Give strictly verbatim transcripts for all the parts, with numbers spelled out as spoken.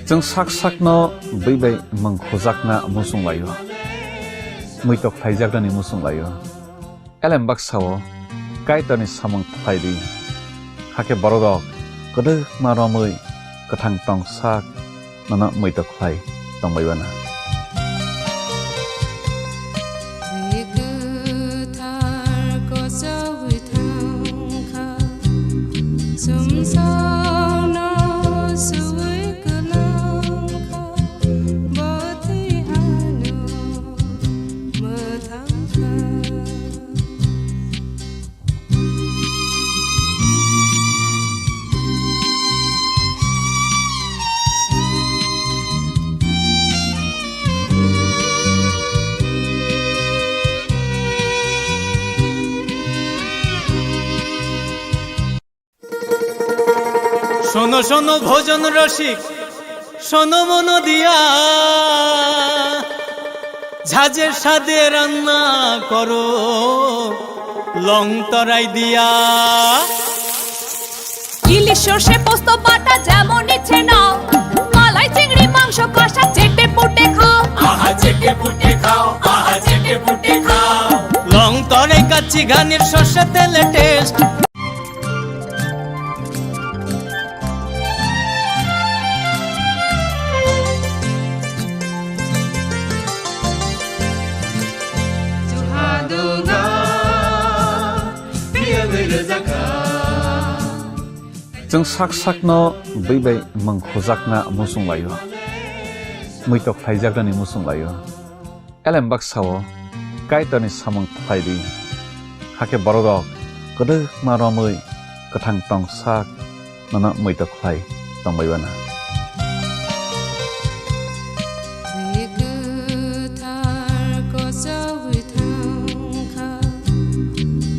Chwng sak sakno bwi bai mwng khujakna muchung laio, muitok khlaijaknani muchung laio. Elem baksa-o Kaitorni samung khlai di, hakhe bororok kwdwkma romwi kwthang tong sak nono muitok khlai tongbai uana. Twi kwthar kochogwi thangkha, sumsokno suwi kwlangkha, bo twi ano mwthangkha. শোনো শোনো ভোজন রসিক, শোনো মন দিয়া, ঝাঁঝের স্বাদে রান্না করো লং তরাই দিয়া। ইলিশ সর্ষে পোস্ত বাটা যেমন ইচ্ছে নাও, মালাই চিংড়ি মাংস কষা চেটে পুটে খাও। আহা চেটে পুটে খাও, আহা চেটে পুটে খাও। লং তরাই কাচ্চি ঘানির সর্ষে তেলে test. Chwng sak sakno bwi bai mwng khujakna muchung laio, muitok khlaijaknani muchung laio. Elem baksa-o Kaitorni samung khlai di, hakhe bororok kwdwkma romwi kwthang tong sak nono muitok khlai tongbai uana. Twi kwthar kochogwi thangkha,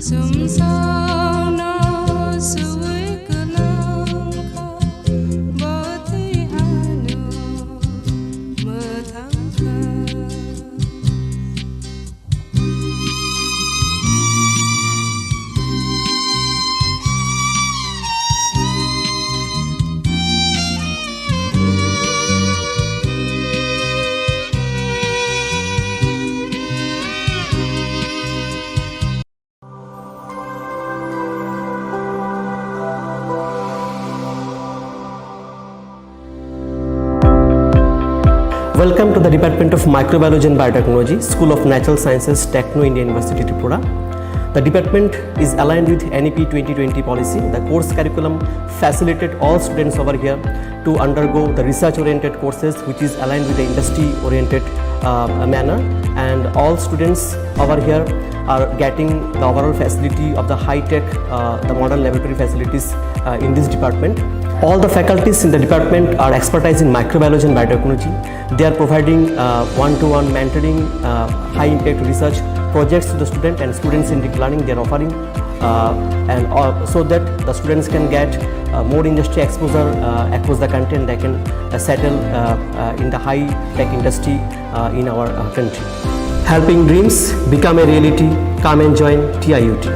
sumsokno suwi kwlangkha, bo twi ano mwthangkha. Welcome to the Department of Microbiology and Biotechnology, School of Natural Sciences, Techno India University, Tripura. The department is aligned with N E P twenty twenty policy. The course curriculum facilitate all students over here to undergo the research-oriented courses, which is aligned with the industry-oriented, uh, manner. And all students over here are getting the overall facility of the high-tech, uh, the modern laboratory facilities, uh, in this department. All the faculties in the department are expertise in microbiology and biotechnology. They are providing, uh, one-to-one mentoring, uh, high-impact research projects to the student and students-centric learning they are offering. Uh, and, uh, so that the students can get, uh, more industry exposure, uh, across the country, and they can, uh, settle, uh, uh, in the high-tech industry, uh, in our, uh, country. Helping dreams become a reality. Come and join T I U T.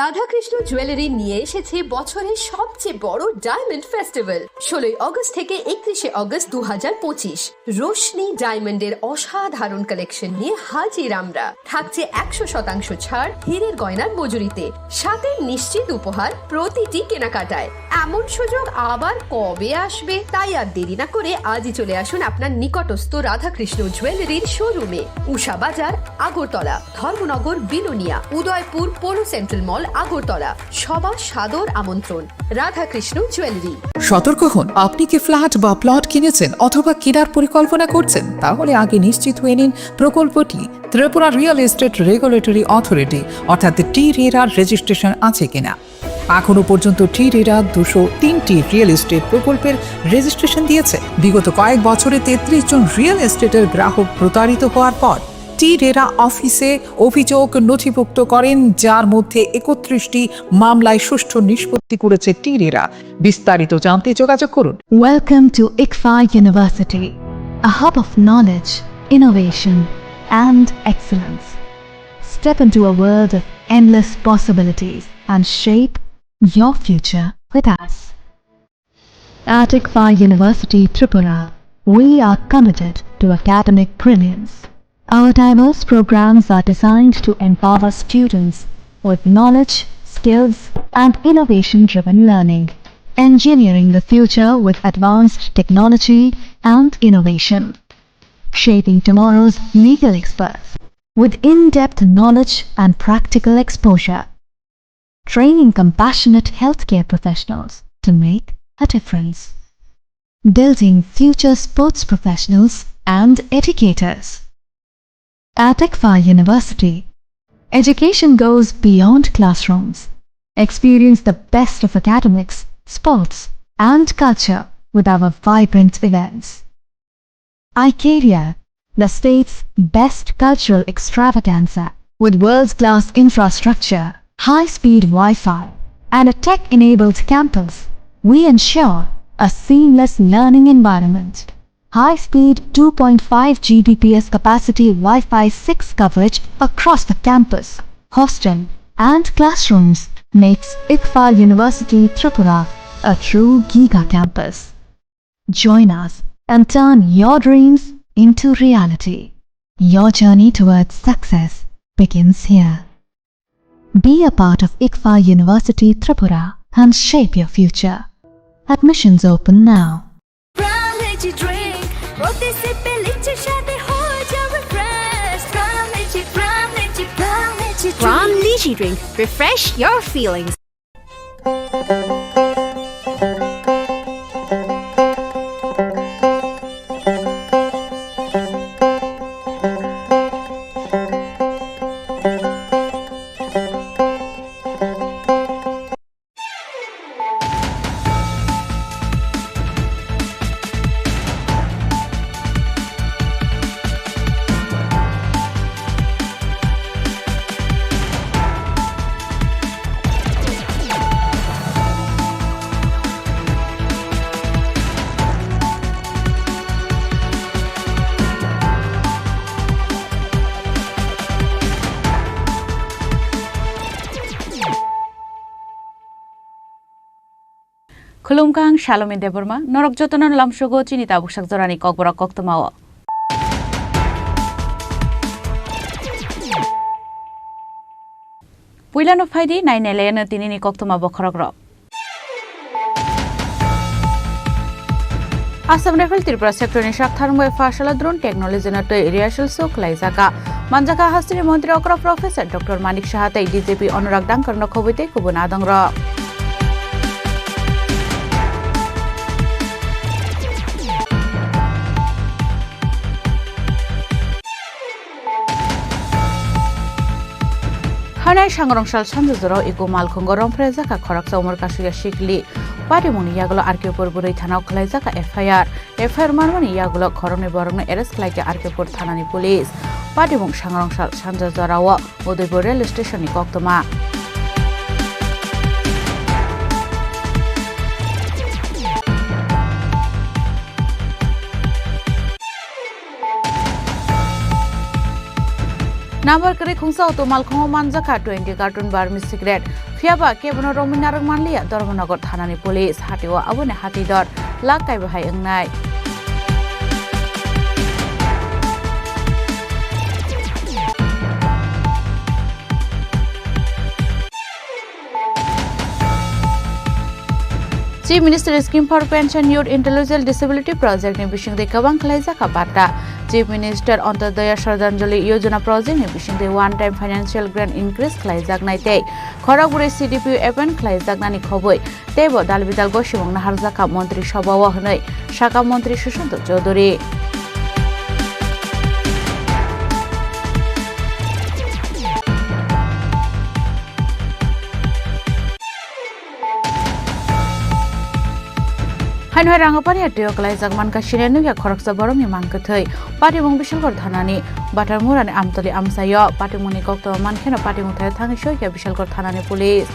Radhakrishna jewellery নিয়ে এসেছে বছরের সবচেয়ে বড় diamond festival, ষোলোই আগস্ট থেকে একত্রিশে আগস্ট দু হাজার পঁচিশ। রোশনি ডায়মন্ডের অসাধারণ কালেকশন নিয়ে হাজির আমরা। থাকছে একশো শতাংশ ছাড় হীরের গয়নার মজুরিতে, সাথে নিশ্চিত উপহার প্রতিটি কেনাকাটায়। এমন সুযোগ আবার কবে আসবে, তাই আর দেরি না করে আজই চলে আসুন আপনার নিকটস্থ রাধাকৃষ্ণ জুয়েলারির শোরুমে, উষা বাজার, আগরতলা, ধর্মনগর, বিলোনিয়া, উদয়পুর, পোলো সেন্ট্রাল মল, আগরতলা। সবার সাদর আমন্ত্রণ। রাধাকৃষ্ণ জুয়েলারি। সতর্ক হন, আপনি কি ফ্ল্যাট বা প্লট কিনেছেন অথবা কেনার পরিকল্পনা করছেন? তাহলে আগে নিশ্চিত হয়ে নিন প্রকল্পটি Tripura real estate regulatory authority অর্থাৎ টি রেরার রেজিস্ট্রেশন আছে কিনা। এখনও পর্যন্ত টি রেরা দুশো তিনটি রিয়েল এস্টেট প্রকল্পের রেজিস্ট্রেশন দিয়েছে। বিগত কয়েক বছরে তেত্রিশ জন রিয়েল এস্টেটের গ্রাহক প্রতারিত হওয়ার পর টি রেরা অফিসে অভিযোগ নথিভুক্ত করেন, যার মধ্যে একত্রিশটি মামলায় সুষ্ঠু নিষ্পত্তি করেছে টি রেরা। বিস্তারিত জানতে যোগাযোগ করুন। Welcome to ICFAI University, a hub of knowledge, innovation, and excellence. Step into a world of endless possibilities and shape your future with us. At ICFAI University Tripura, we are committed to academic brilliance. Our diverse programs are designed to empower students with knowledge, skills, and innovation-driven learning, engineering the future with advanced technology and innovation, shaping tomorrow's legal experts with in-depth knowledge and practical exposure, training compassionate healthcare professionals to make a difference, building future sports professionals and educators. At ICFAI University, education goes beyond classrooms. Experience the best of academics, sports, and culture with our vibrant events. ICARIA, the state's best cultural extravaganza, with world-class infrastructure, high-speed Wi-Fi, and a tech-enabled campus, we ensure a seamless learning environment. High-speed two point five G B P S capacity Wi-Fi six coverage across the campus, hostel, and classrooms makes ICFAI University Tripura a true giga campus. Join us and turn your dreams into reality. Your journey towards success begins here. Be a part of ICFAI University Tripura and shape your future. Admissions open now. Pram Lychee Drink, প্রতি সিপে লিচির স্বাদে হয়ে যাও refresh. Pram Lychee, Pram Lychee, Pram Lychee Drink। Pram Lychee Drink, refresh your feelings. Khulumkha, ang Salome Debbarma, norok jotono lamsogo chini tabuksak jorani kokborok koktwmao. Puilano phaidi nainailaino tinini koktwma bokhorokrok. Assam Rifle Tripura sector ni sak tharwng bai pha sala drone technology no twi rehearsal show khwlaijak. Manjakha hasteni montri okra Professor Doctor Manik Saha tei D G P Anurag Dangkar no khobwi tei kubun adongrok. Hanai sangrong sal sanja jorao eko malkhungo romphrejakha khoroksa umor kasuya sikli. Patimungni yagulo R K pur bwrwi thanao khwlaijakha F I R. F I R manmani yagulo khoroknwi borokno arrest khlaikha R K pur thanani police. Patimung sangrong sal sanja jorao Udaipur rail station ni koktwma. Number kwrwi khungsa auto malkhungo manjakha twenty carton Burmese cigarette. Phiyaba kebono romwi narwk manliya Dharmanagar thanani police. Hatio aboni hati dor lakh kaibo hai wngnai. Chief Minister Scheme for Pension Youth Intellectual Disability Project ni bisingtwi kwbang khwlaijakha bata. Chief Minister Antyodaya Shraddhanjali Yojana Project ni bisingtwi one time financial grant increase khwlaijaknai tei khorokbrwi C D P O appoint khwlaijaknani khobwi teibo dalbidal gosimung naharjakha Montri Sabhao hwnwi sakha Montri Sushanta Chowdhury. Haino hai Rangapani atio kwlaijak mankha sini nukya khoroksa borokni mang kwthwi. Patimung Bisalkor thanani Batharmurani Amtoli amchaio patimungni koktwma mankheno patimung thaio thangwi soikha Bisalkor thanani police.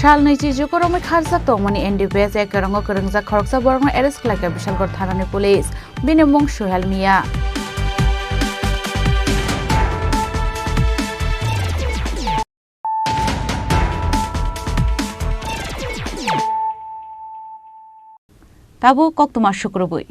Sal nwichi jukurumwi kharjak tongmani N D P S A kerongo kwrwngjak khoroksa borokno arrest khlaikha Bishalgarh thanani police. Bini mung Suhel Mia. Tabuk koktwma sukrubwi.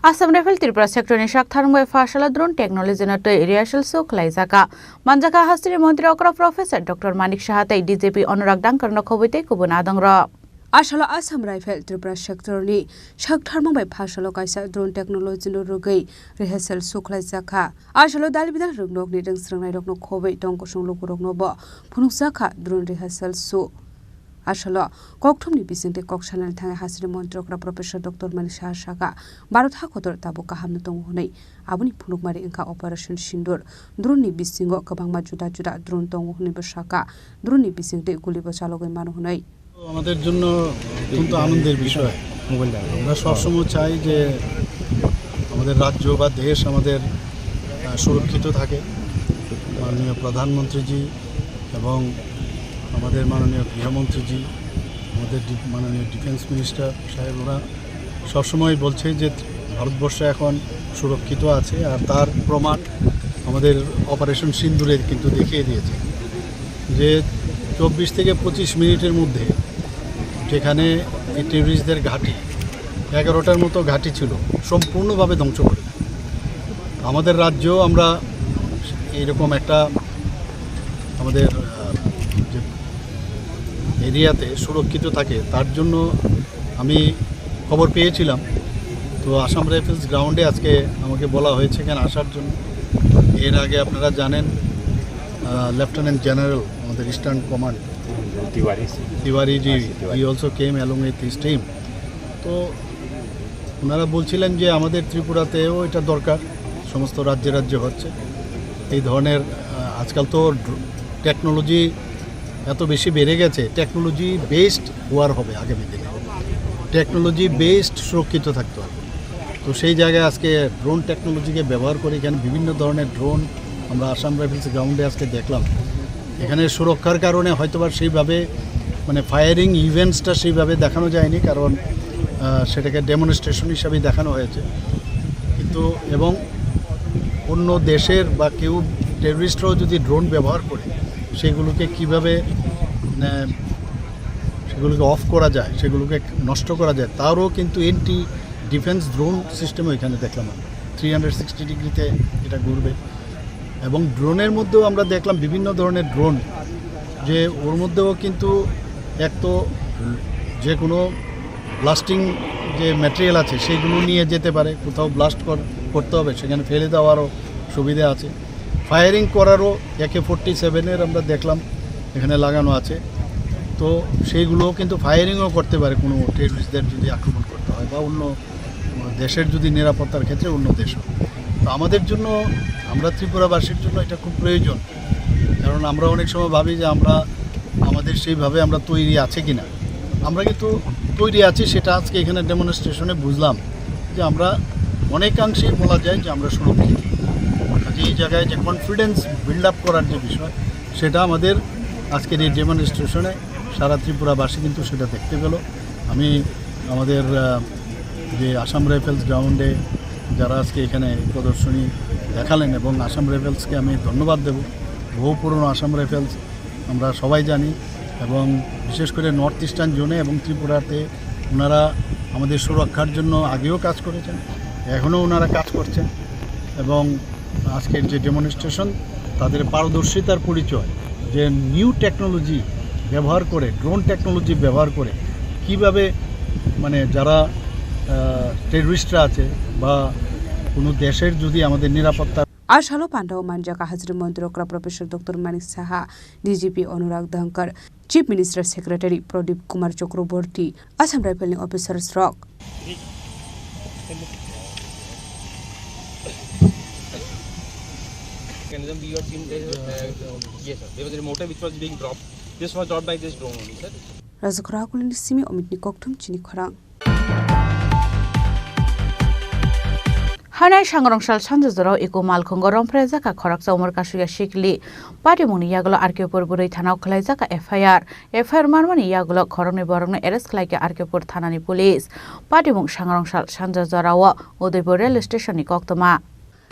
Assam Rifle Tripura sector ni saktharmung bai pha salo drone technology no twi rehearsal show khlaijak. Manjakha hasteni montri okra Professor Doctor Manik Saha tei D G P Anurag Dangkar no khobwi tei kubun adongrok. Asalo Assam Rifle Tripura sector ni saktharmung bai pha salo kaisa drone technology no rwgwi rehearsal show khlaijakha. Asalo dal bidal rwngnokni rwngsrwngnairokno khobwi tong kosong lukurokno bo phunukjakha drone rehearsal show. Asalo kokthumni bisingtwi kok sanani thangwi hasteni montri okra Professor Doctor Manik Saha sakha, Bharat hakotor tabuk kahamno tongo hwnwi. Aboni phunukmari wngkha Operation Sindoor. Drone ni bisingo kwbangma juda juda drone tongo hwnwi bo sakha. Drone ni bisingtwi gulibo chalogwi mano hwnwi. আমাদের জন্য অত্যন্ত আনন্দের বিষয়। আমরা সবসময় চাই যে আমাদের রাজ্য বা দেশ আমাদের, আহ, সুরক্ষিত থাকে। মাননীয় প্রধানমন্ত্রীজি এবং আমাদের মাননীয় গৃহমন্ত্রীজি, আমাদের ডি-, মাননীয় ডিফেন্স মিনিস্টার সাহেব, ওরা সবসময় বলছে যে ভারতবর্ষ এখন সুরক্ষিত আছে, আর তার প্রমাণ আমাদের অপারেশন সিন্দুরে কিন্তু দেখিয়ে দিয়েছে যে চব্বিশ থেকে পঁচিশ মিনিটের মধ্যে যেখানে এই টেররিস্টদের ঘাঁটি, এগারোটার মতো ঘাঁটি ছিল, সম্পূর্ণভাবে ধ্বংস করে দেয়। আমাদের রাজ্যেও আমরা এইরকম একটা আমাদের, আহ, যে এরিয়াতে সুরক্ষিত থাকে, তার জন্য আমি খবর পেয়েছিলাম। তো আসাম রাইফেলস গ্রাউন্ডে আজকে আমাকে বলা হয়েছে এখানে আসার জন্য। এর আগে আপনারা জানেন, আহ, লেফটেন্যান্ট জেনারেল আমাদের ইস্টার্ন কমান্ড তিওয়ারি। তিওয়ারি জি, আচ্ছা, Tiwari. He also came along with his team। তো ওনারা বলছিলেন যে আমাদের ত্রিপুরাতেও এটা দরকার, সমস্ত রাজ্যে রাজ্যে হচ্ছে এই ধরনের, আহ, আজকাল তো ড্র-, টেকনোলজি এত বেশি বেড়ে গেছে, টেকনোলজি বেসড ওয়ার হবে আগামী দিনে, টেকনোলজি বেসড সুরক্ষিত থাকতে হবে। তো সেই জায়গায় আজকে ড্রোন টেকনোলজিকে ব্যবহার করে এখানে বিভিন্ন ধরনের ড্রোন আমরা আসাম রাইফেলস গ্রাউন্ডে আজকে দেখলাম। এখানে সুরক্ষার কারণে হয়তোবা সেইভাবে, মানে, ফায়ারিং ইভেন্টসটা সেইভাবে দেখানো যায়নি, কারণ, আহ, সেটাকে ডেমনস্ট্রেশন হিসাবেই দেখানো হয়েছে। কিন্তু এবং অন্য দেশের বা কেউ টেররিস্টরাও যদি ড্রোন ব্যবহার করে, সেগুলোকে কিভাবে, মানে, সেগুলোকে অফ করা যায়, সেগুলোকে নষ্ট করা যায়, তারও কিন্তু অ্যান্টি ডিফেন্স ড্রোন সিস্টেমও এখানে দেখলাম আমরা। থ্রি হান্ড্রেড সিক্সটি ডিগ্রিতে এটা ঘুরবে। এবং ড্রোনের মধ্যেও আমরা দেখলাম বিভিন্ন ধরনের ড্রোন, যে ওর মধ্যেও কিন্তু এক তো যে কোনো ব্লাস্টিং যে ম্যাটেরিয়াল আছে, সেগুলো নিয়ে যেতে পারে, কোথাও ব্লাস্ট কর-, করতে হবে, সেখানে ফেলে দেওয়ারও সুবিধা আছে। ফায়ারিং করারও একে ফোর্টি সেভেনের আমরা দেখলাম এখানে লাগানো আছে। তো সেইগুলোও কিন্তু ফায়ারিংও করতে পারে কোনো টেররিস্টদের যদি আক্রমণ করতে হয় বা অন্য দেশের যদি নিরাপত্তার ক্ষেত্রে অন্য দেশও। তো আমাদের জন্য, আমরা ত্রিপুরাবাসীর জন্য এটা খুব প্রয়োজন, কারণ আমরা অনেক সময় ভাবি যে আমরা, আমাদের সেইভাবে আমরা তৈরি আছে কিনা। আমরা কিন্তু তৈরি আছি, সেটা আজকে এখানে ডেমনস্ট্রেশনে বুঝলাম যে আমরা অনেকাংশেই বলা যায় যে আমরা সুরক্ষিত। কাজে এই জায়গায় যে কনফিডেন্স বিল্ড আপ করার যে বিষয়, সেটা আমাদের আজকের এই ডেমনস্ট্রেশনে সারা ত্রিপুরাবাসী কিন্তু সেটা দেখতে পেল। আমি আমাদের, আহ, যে আসাম রাইফেলস গ্রাউন্ডে যারা আজকে এখানে প্রদর্শনী দেখালেন এবং আসাম রাইফেলসকে আমি ধন্যবাদ দেব। বহু পুরনো আসাম রাইফেলস আমরা সবাই জানি এবং বিশেষ করে নর্থ ইস্টার্ন জোনে এবং ত্রিপুরাতে ওনারা আমাদের সুরক্ষার জন্য আগেও কাজ করেছেন, এখনও ওনারা কাজ করছেন এবং আজকের যে ডেমনস্ট্রেশন, তাদের পারদর্শিতার পরিচয়, যে নিউ টেকনোলজি ব্যবহার করে, ড্রোন টেকনোলজি ব্যবহার করে কিভাবে, মানে, যারা, আহ, টেররিস্টরা আছে বা কোনো দেশের যদি আমাদের নিরাপত্তা Asalo pandao manjak hajri montri okra Professor Doctor Manik Saha, D G P Anurag Dhankar, Chief Minister Secretary Pradip Kumar Chakraborty, Assam Rifle ni officers rok. Mechanism we have seen there, uh, yes, sir. There was a mortar which was being dropped. This was dropped by this drone only, sir. Rajakhara Akulini simi Omitni kokthum chini khorang. Hainai sangrong sal sanja jorao Iko Malkhungo romphre jaka khoroksa umor kasugya sikli. Patimungni yagulo R K Pur bwrwi thanao khwlaijaka F I R. F I R manmani yagulo khoroknwi borokno arrest khlaikha R K Pur thanani police. Patimung sangrong sal sanja jorao Udaipur rail station ni koktwma.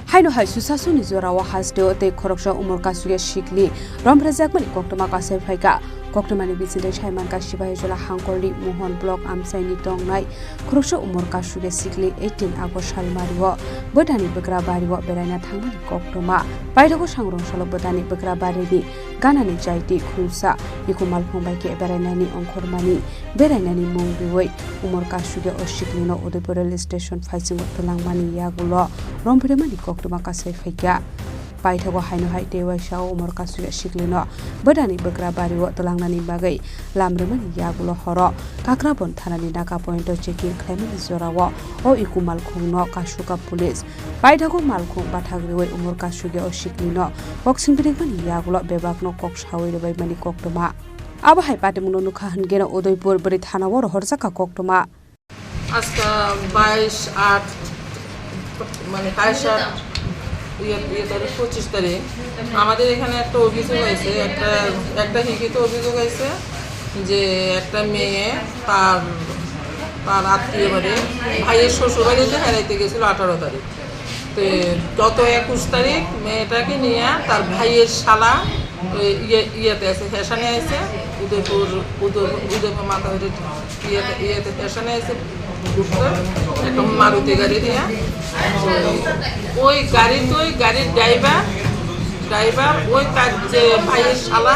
Haino hai susasuni jorao hasteo tei khoroksa umor kasugya sikli romphrejakmani koktwma kasai phaikha. Koktwmani bisingtwi saimankha Sipahijola Hangkorni Mohon block amchaini tongnai khoroksa umor kasugya sikli eighteen August salmario bwtani bwkra bario beraina thangmani koktwma. Paithago sangrong salo bwtani bwkra barini ganani jaiti khulsa Iko Malkhung bai khe berainani ongkhormani berainani mung riwi umor kasugya o siklino Udaipur rail station phaisingo twlangmani yagulo romphirmani koktwma kasai phaikha. Paithago haino hai tei waisa o umor kasugya siklino bwtani bwkra bario twlangnani bagwi lam rwmani yagulo horo Kakrabon thanani naka pointo checking khlaimani jorao o Iko Malkhungno kasukha police. Paithago Malkhung bathak riwi umor kasugya o siklino boxing birikmani yagulo bebakno kok sawi rwbaimani koktwma. Abo hai patimungno nukha hwnkhe no Udaipur bwrwi thanao rohorjakha koktwma. আজকে বাইশ আট, মানে বাইশ আট, ইয়ে, ইয়ে তারিখ, পঁচিশ তারিখ, আমাদের এখানে একটা অভিযোগ হয়েছে, একটা, একটা লিখিত অভিযোগ হয়েছে যে একটা মেয়ে তার, তার আত্মীয় বাড়ি, ভাইয়ের শ্বশুর বাড়িতে বেড়াইতে গেছিল আঠারো তারিখ। তো গত একুশ তারিখ মেয়েটাকে নিয়ে তার ভাইয়ের শালা, ওই ইয়ে, ইয়েতে আছে, ফ্যাশনে আছে, উদয়পুর, উদয়-, উদয়পুর মাতাবাড়ি ইয়েতে, ইয়েতে ফ্যাশনে আছে ঘুরতে, একটা মারুতি গাড়ি নিয়ে। ওই গাড়িতে, ওই গাড়ির ড্রাইভার, ড্রাইভার ওই তার যে ভাইয়ের শালা,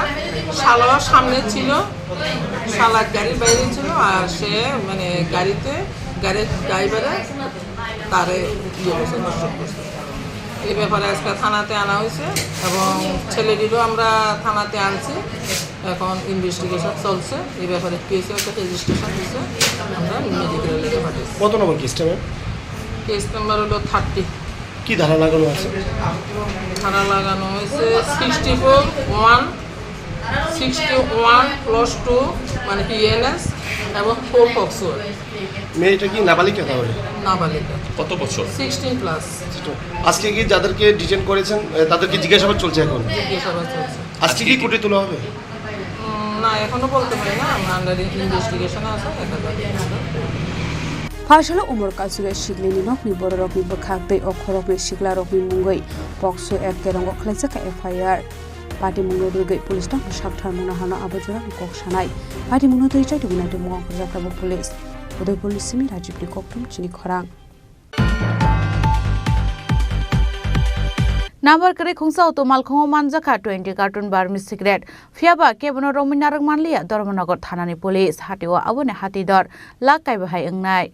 শালাও সামনে ছিল, শালা গাড়ির বাইরে ছিল, আর সে মানে গাড়িতে, গাড়ির ড্রাইভারে তারে ইয়ে করছে, ধর্ষণ করছে। এই ব্যাপারে আজকে থানাতে আনা হয়েছে এবং ছেলেটিরও আমরা থানাতে আনছি। এখন ইনভেস্টিগেশন চলছে। এই ব্যাপারে কেসও একটা রেজিস্ট্রেশন হয়েছে, আমরা মেডিকেলে রেখে পাঠিয়েছি। কত নম্বর কেসটা, ম্যাম? কেস নাম্বার হলো থার্টি। কি ধারা লাগানো আছে? ধারা লাগানো হয়েছে sixty four one, sixty one clause two, মানে বিএনএস এবং ফোর পক্সো। মেয়েটা কি নাবালিকা তাহলে? নাবালিকা। কত বছর? Sixteen plus. আজকে কি যাদেরকে ডিটেইন করেছেন, এ, তাদেরকে জিজ্ঞাসাবাদ চলছে এখন? জিজ্ঞাসাবাদ চলছে। আজকে কি কোর্টে তোলা হবে? উম, না, এখনো বলতে পারি না, আমরা আন্ডার ইনভেস্টিগেশনে আছে, দেখা যাবে। Phasalo umor kasugya siklini nokni bororokni bwkhak tei o khoroknwi siklarokni mungwi pokso ek kerongo khwlaijakha F I R. Patimungno rwgwi police no sakthar mano hano abo jorani kok sanai. Patimungno twi chaitugwi naitugmung ongkhorjak tabuk police. Udaipurni simi Rajibni koktwm chini khorang. Number kwrwi khungsa auto malkhungo manjakha twenty carton Burmese cigarette. Phiyaba kebono romwi narwk manliya Dharmanagar thanani police. Hatio aboni hati dor lakh kaiba hai wngnai.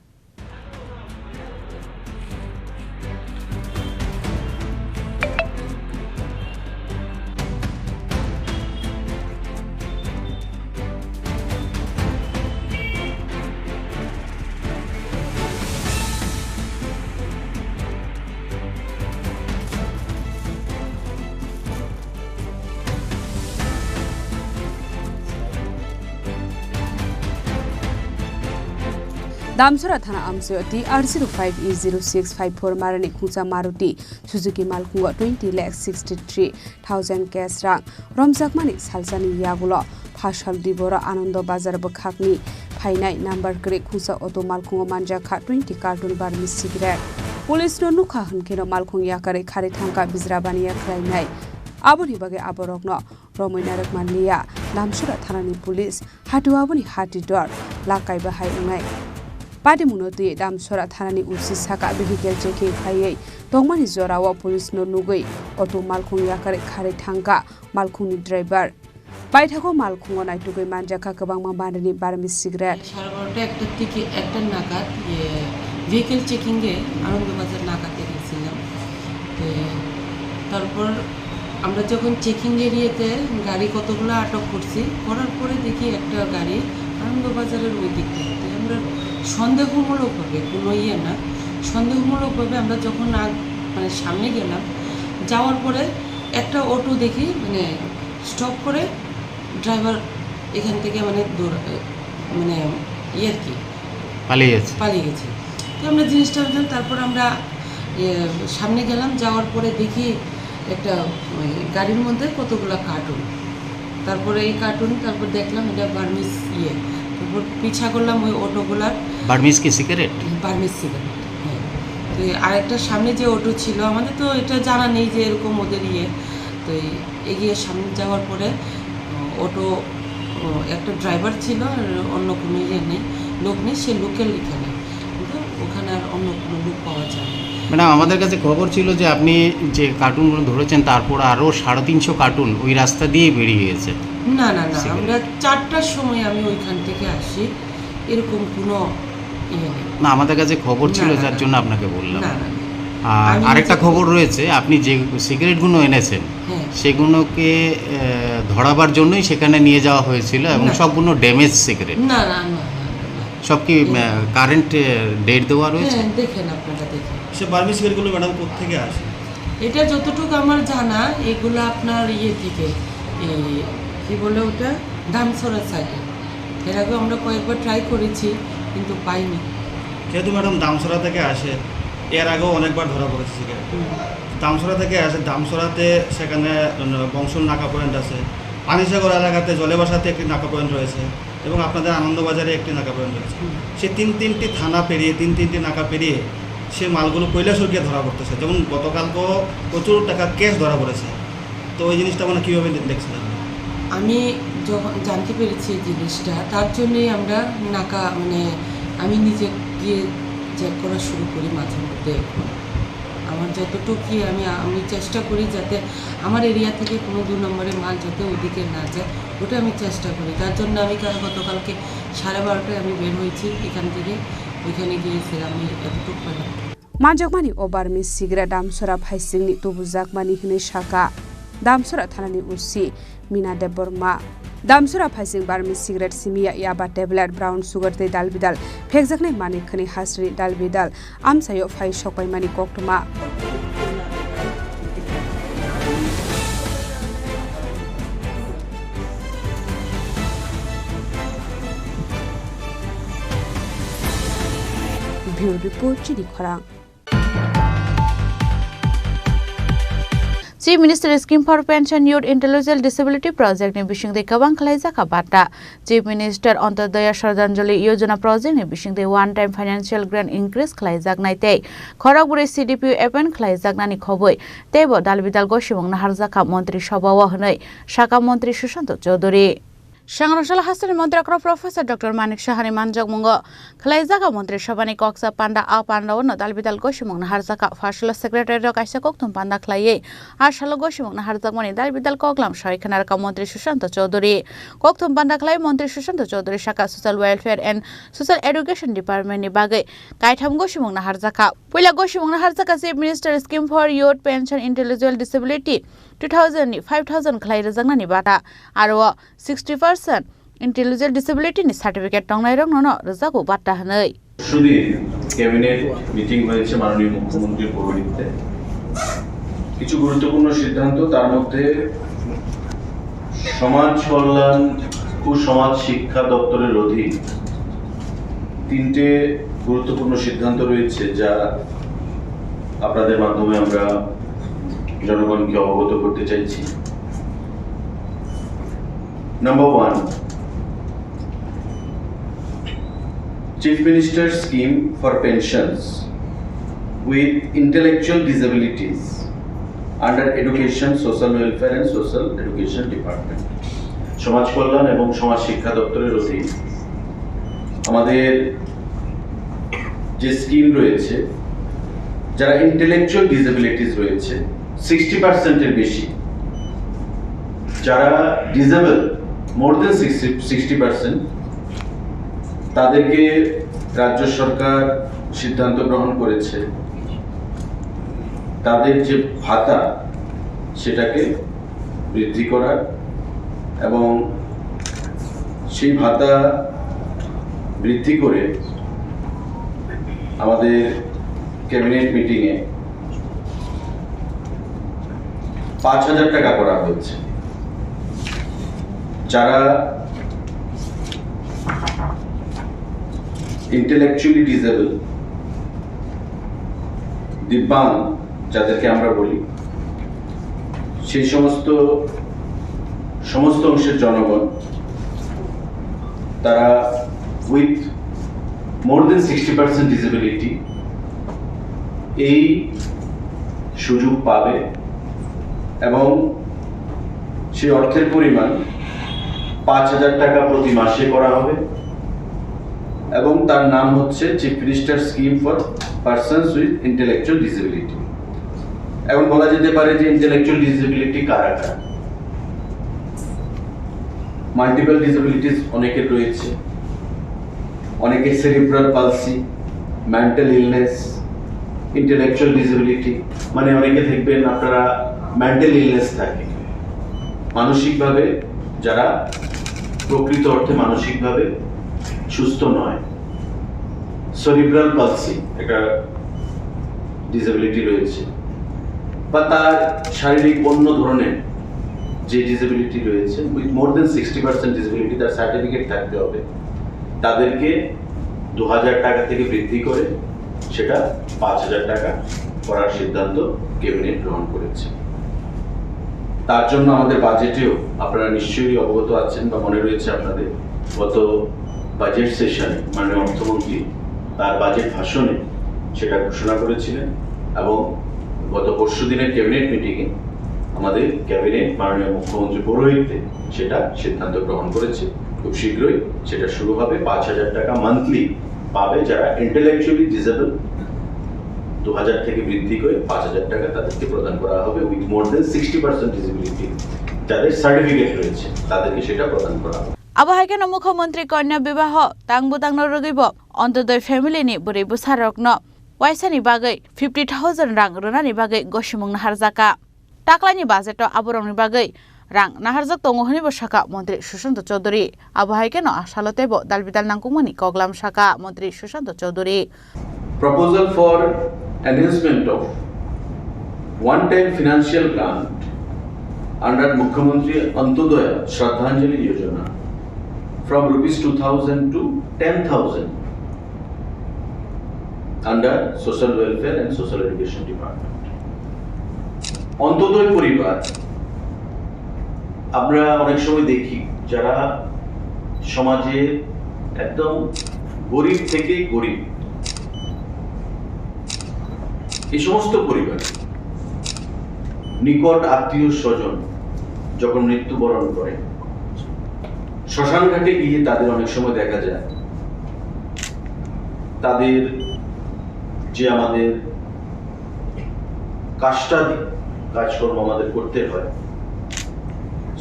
Damsora thana amchaio T R zero five E zero six five four marani khungsa Maruti Suzuki malkhungo twenty lakh sixty three thousand cash rang romjakmani salsani yagulo phasal diboro Anando Bazar bwkhakni phainai number kwrwi khungsa auto malkhungo manjakha twenty carton Burmese cigarette. Police no nukha hwnkheno malkhung yakarwi kharwi thangkha bijra baniya khlainai. Aboni bagwi aborokno romwi narwk manliya. Damsora thanani police hatio aboni hati dor lakh kaiba hai wngnai. Patimungno twi Damsora thanani O C saka vehicle checking khaiwi tongmani jorao police no nugwi auto malkhung yakarwi kharwi thangkha malkhungni driver. Paithago malkhungo naitugwi manjakha kwbangma bandani Burmese cigarette. সাড়ে বারোটা, একটার দিকে, একটার নাগাদ, ইয়ে, ভেহিকেল চেকিংয়ে আনন্দবাজার নাকাতে গেছিলাম। তো তারপর আমরা যখন চেকিং এরিয়াতে গাড়ি কতগুলো আটক করছি, করার পরে দেখি একটা গাড়ি আনন্দবাজারের ওই দিক থেকে। তো আমরা সন্দেহমূলকভাবে, কোনো ইয়ে না, সন্দেহমূলকভাবে আমরা যখন আগ-, মানে, সামনে গেলাম, যাওয়ার পরে একটা অটো দেখি, মানে, স্টপ করে ড্রাইভার এখান থেকে, মানে, দৌড়া-, মানে, ইয়ে আর কি, পালিয়ে গেছে। পালিয়ে গেছে। তো আমরা জিনিসটা বুঝলাম, তারপর আমরা এ, সামনে গেলাম, যাওয়ার পরে দেখি একটা ওই গাড়ির মধ্যে কতগুলা কার্টুন, তারপরে এই কার্টুন, তারপর দেখলাম এটা বার্মিজ ইয়ে, তারপর পিছা করলাম ওই অটোগুলার। বার্মিজ কি সিগারেট? বার্মিজ সিগারেট, হ্যাঁ। তো এই আরেকটা সামনে যে অটো ছিল, আমাদের তো এটা জানা নেই যে এরকম ওদের ইয়ে, তো এই এগিয়ে সামনে যাওয়ার পরে, উম, অটো, উম, একটা ড্রাইভার ছিল, আর অন্য কোনো ইয়ে নেই, লোক নেই, সে লোকাল এখানে, কিন্তু ওখানে আর অন্য কোনো লোক পাওয়া যায় না। ম্যাডাম, আমাদের কাছে খবর ছিল যে আপনি যে কার্টুনগুলো ধরেছেন, তারপর আরও সাড়ে তিনশো কার্টুন ওই রাস্তা দিয়ে বেরিয়ে গেছে। না, না, না, সিগারেট। আমরা চারটার সময় আমি ওইখান থেকে আসি, এরকম কোনো ইয়ে নেই। না, আমাদের কাছে খবর ছিল, না, না, যার না। জন্য আপনাকে বললাম। না, না, না। আর আমি আরেকটা নিজে খবর রয়েছে, আপনি যে সিগারেটগুলো এনেছেন, হ্যাঁ। সেগুলোকে, আহ, ধরাবার জন্যই সেখানে নিয়ে যাওয়া হয়েছিল এবং না। সবগুলো ড্যামেজ সিগারেট। না, না, না, না, না, না। সব কি, আহ, কারেন্ট, আহ, ডেট দেওয়া রয়েছে? হ্যাঁ, দেখেন, আপনারা দেখেন। সে বার্মি সিগারেটগুলো, ম্যাডাম, কোত্থেকে আসে? এটা যতটুকু আমার জানা, এগুলো আপনার ইয়ে থেকে, এই, কি বলে ওটা, দামছড়া সাইডে। এর আগেও আমরা কয়েকবার ট্রাই করেছি, কিন্তু পাইনি। যেহেতু, ম্যাডাম, দামছড়া থেকে আসে, এর আগেও অনেকবার ধরা পড়েছে সিগারেট। হুম। দামছড়া থেকে আসে, দামছড়াতে সেখানে, উম, বংশল নাকা পয়েন্ট আছে, পানিসাগর এলাকাতে জলেবাসাতে একটি নাকা পয়েন্ট রয়েছে এবং আপনাদের আনন্দবাজারে একটি নাকা পয়েন্ট রয়েছে। হুম। সে তিন তিনটি থানা পেরিয়ে, তিন তিনটি নাকা পেরিয়ে সে মালগুলো কৈলাসহর গিয়ে ধরা পড়তেছে। যেমন গতকালকেও প্রচুর টাকা ক্যাশ ধরা পড়েছে। তো ওই জিনিসটা মানে কীভাবে দে-, দেখছেন আপনি? আমি যখন জানতে পেরেছি এই জিনিসটা, তার জন্যই আমরা নাকা, মানে, আমি নিজে গিয়ে চেক করা শুরু করি মাঝে মধ্যে। এখন আমার যতটুকু কি আমি, আমি চেষ্টা করি যাতে আমার এরিয়া থেকে কোনো দু নম্বরের মাল যাতে ওদিকে না যায়, ওটা আমি চেষ্টা করি। তার জন্য আমি কাল, গতকালকে সাড়ে বারোটায় আমি বের হয়েছি এখান থেকে, ওইখানে গিয়েছিলাম, আমি এতটুকু পেলাম। Manjakmani o barmi cigarette Damsora phaisingni tubujakmani hwnwi sakha Damsora thanani O C Mina Debbarma. Damsora phaising barmi cigarette simi ya yaba tablet brown sugar tei dalbidal phekjaknai manwi khwnwi hasrini dalbidal amchaio phai sokpaimani koktwma. Bureau Report, Chini Khorang. Chief Minister Scheme for Pension Youth Intellectual Disability Project ni bisingtwi kwbang khlaijak kha bata. Chief Minister Antyodaya Shraddhanjali Yojana Project ni bisingtwi one time financial grant increase khlaijaknai tei khorokbrwi C D P O appoint khlaijaknani khobwi teibo dalbidal gosimung naharjak kha Montri Sabha o hwnwi sakha Montri Sushanta Chowdhury. Sengkrongsa hasteni Montri okra Professor Doctor Manik Sahani manjakmungo khwlaijak o Montri Sabhani koksa panda. A panda o no dalbidal gosimung naharjak kha. Pharsalo secretary rok kaisa kokthum panda khlaiwi a salo gosimung naharjakmani dalbidal koklam sawi khwnarwkha Montri Sushanta Chowdhury. Kokthum panda khlai Montri Sushanta Chowdhury sakha, Social Welfare and Social Education Department ni bagwi kaitham gosimung naharjak kha. Puila gosimung naharjak kha Chief Minister Scheme for Youth Pension Intellectual Disability two thousand ni five thousand khlai rwjaknani bata, aro sixty percent intellectual disability ni certificate tongnairokno no rwjago bata hwnwi. পরশুদিন cabinet meeting হয়েছে মাননীয় মুখ্যমন্ত্রীর পৌরোহিত্যে। কিছু গুরুত্বপূর্ণ সিদ্ধান্ত, তার মধ্যে সমাজ কল্যাণ ও সমাজ শিক্ষা দপ্তরের অধীন তিনটে গুরুত্বপূর্ণ সিদ্ধান্ত রয়েছে, যা আপনাদের মাধ্যমে আমরা জনগণকে অবগত করতে চাইছি। Number one, Chief Minister Scheme for Pensions with Intellectual Disabilities under Education, Social Welfare and Social Education Department, সমাজ কল্যাণ এবং সমাজ শিক্ষা দপ্তরের অধীন আমাদের যে স্কিম রয়েছে, যারা ইন্টেলেকচুয়াল ডিসেবিলিটিস রয়েছে সিক্সটি পার্সেন্টের বেশি, যারা ডিসেবল মোর দেন সিক্সটি সিক্সটি পার্সেন্ট, তাদেরকে রাজ্য সরকার সিদ্ধান্ত গ্রহণ করেছে তাদের যে ভাতা সেটাকে বৃদ্ধি করার, এবং সেই ভাতা বৃদ্ধি করে আমাদের ক্যাবিনেট মিটিংয়ে পাঁচ হাজার টাকা করা হয়েছে। যারা ইন্টেলেকচুয়ালি ডিসেবল, দিব্যাং যাদেরকে আমরা বলি, সেই সমস্ত সমস্ত অংশের জনগণ, তারা with more than sixty percent disability এই সুযোগ পাবে এবং সেই অর্থের পরিমাণ পাঁচ হাজার টাকা প্রতি মাসে করা হবে এবং তার নাম হচ্ছে chief minister scheme for persons with intellectual disability. এখন বলা যেতে পারে যে ইন্টেলেকচুয়াল ডিসেবিলিটি কারা কারা? মাল্টিপল ডিসেবিলিটিস অনেকের রয়েছে, অনেকে cerebral palsy, mental illness, intellectual disability, মানে অনেকে দেখবেন আপনারা মেন্টাল ইলনেস থাকে, মানসিকভাবে যারা প্রকৃত অর্থে মানসিকভাবে সুস্থ নয়, সেরিব্রাল পালসি একটা ডিসেবিলিটি রয়েছে, বা তার শারীরিক অন্য ধরনের যে ডিসেবিলিটি রয়েছে, with more than sixty percent disability, তার সার্টিফিকেট থাকতে হবে, তাদেরকে দু হাজার টাকা থেকে বৃদ্ধি করে সেটা পাঁচ হাজার টাকা করার সিদ্ধান্ত ক্যাবিনেট গ্রহণ করেছে। তার জন্য আমাদের বাজেটেও, আপনারা নিশ্চয়ই অবগত আছেন বা মনে রয়েছে আপনাদের, গত বাজেট সেশনে মাননীয় অর্থমন্ত্রী তার বাজেট ভাষণে সেটা ঘোষণা করেছিলেন এবং গত পরশু দিনের ক্যাবিনেট মিটিংয়ে আমাদের ক্যাবিনেট মাননীয় মুখ্যমন্ত্রী পৌরোহিত্যে সেটা সিদ্ধান্ত গ্রহণ করেছে। খুব শীঘ্রই সেটা শুরু হবে, পাঁচ হাজার টাকা মান্থলি পাবে যারা ইন্টেলেকচুয়ালি ডিসেবল, দু হাজার থেকে বৃদ্ধি করে পাঁচ হাজার টাকা তাদেরকে প্রদান করা হবে with more than sixty percent disability. যাদের সার্টিফিকেট রয়েছে তাদেরকে সেটা প্রদান করা হবে। Abo hai kheno Mukhyamantri Kanya Bibaho tang bwtangno rwgwi bo Antyodoi family ni bwrwi bwsarokno waisani bagwi fifty thousand rang rwnani bagwi gosimung naharjakha. Taklaini budget-o aborokni bagwi rang naharjak tongo hwnwi bo sakha Montri Sushanta Chowdhury. Abo hai kheno a salo teibo dalbidal nangkukmani koklam sakha Montri Sushanta Chowdhury. Proposal for announcement of one-time financial grant under Mukhyamantri Antyodaya Shraddhanjali Yojana from rupees two thousand to ten thousand under Social Welfare and Social Education Department. Antyodaya পরিবার, আমরা অনেক সময় দেখি যারা সমাজে একদম গরিব থেকে গরিব, এই সমস্ত পরিবার নিকট আত্মীয় স্বজন যখন মৃত্যুবরণ করে, শ্মশান ঘাটে গিয়ে তাদের অনেক সময় দেখা যায় তাদের যে আমাদের কাষ্টাদি কাজকর্ম আমাদের করতে হয়,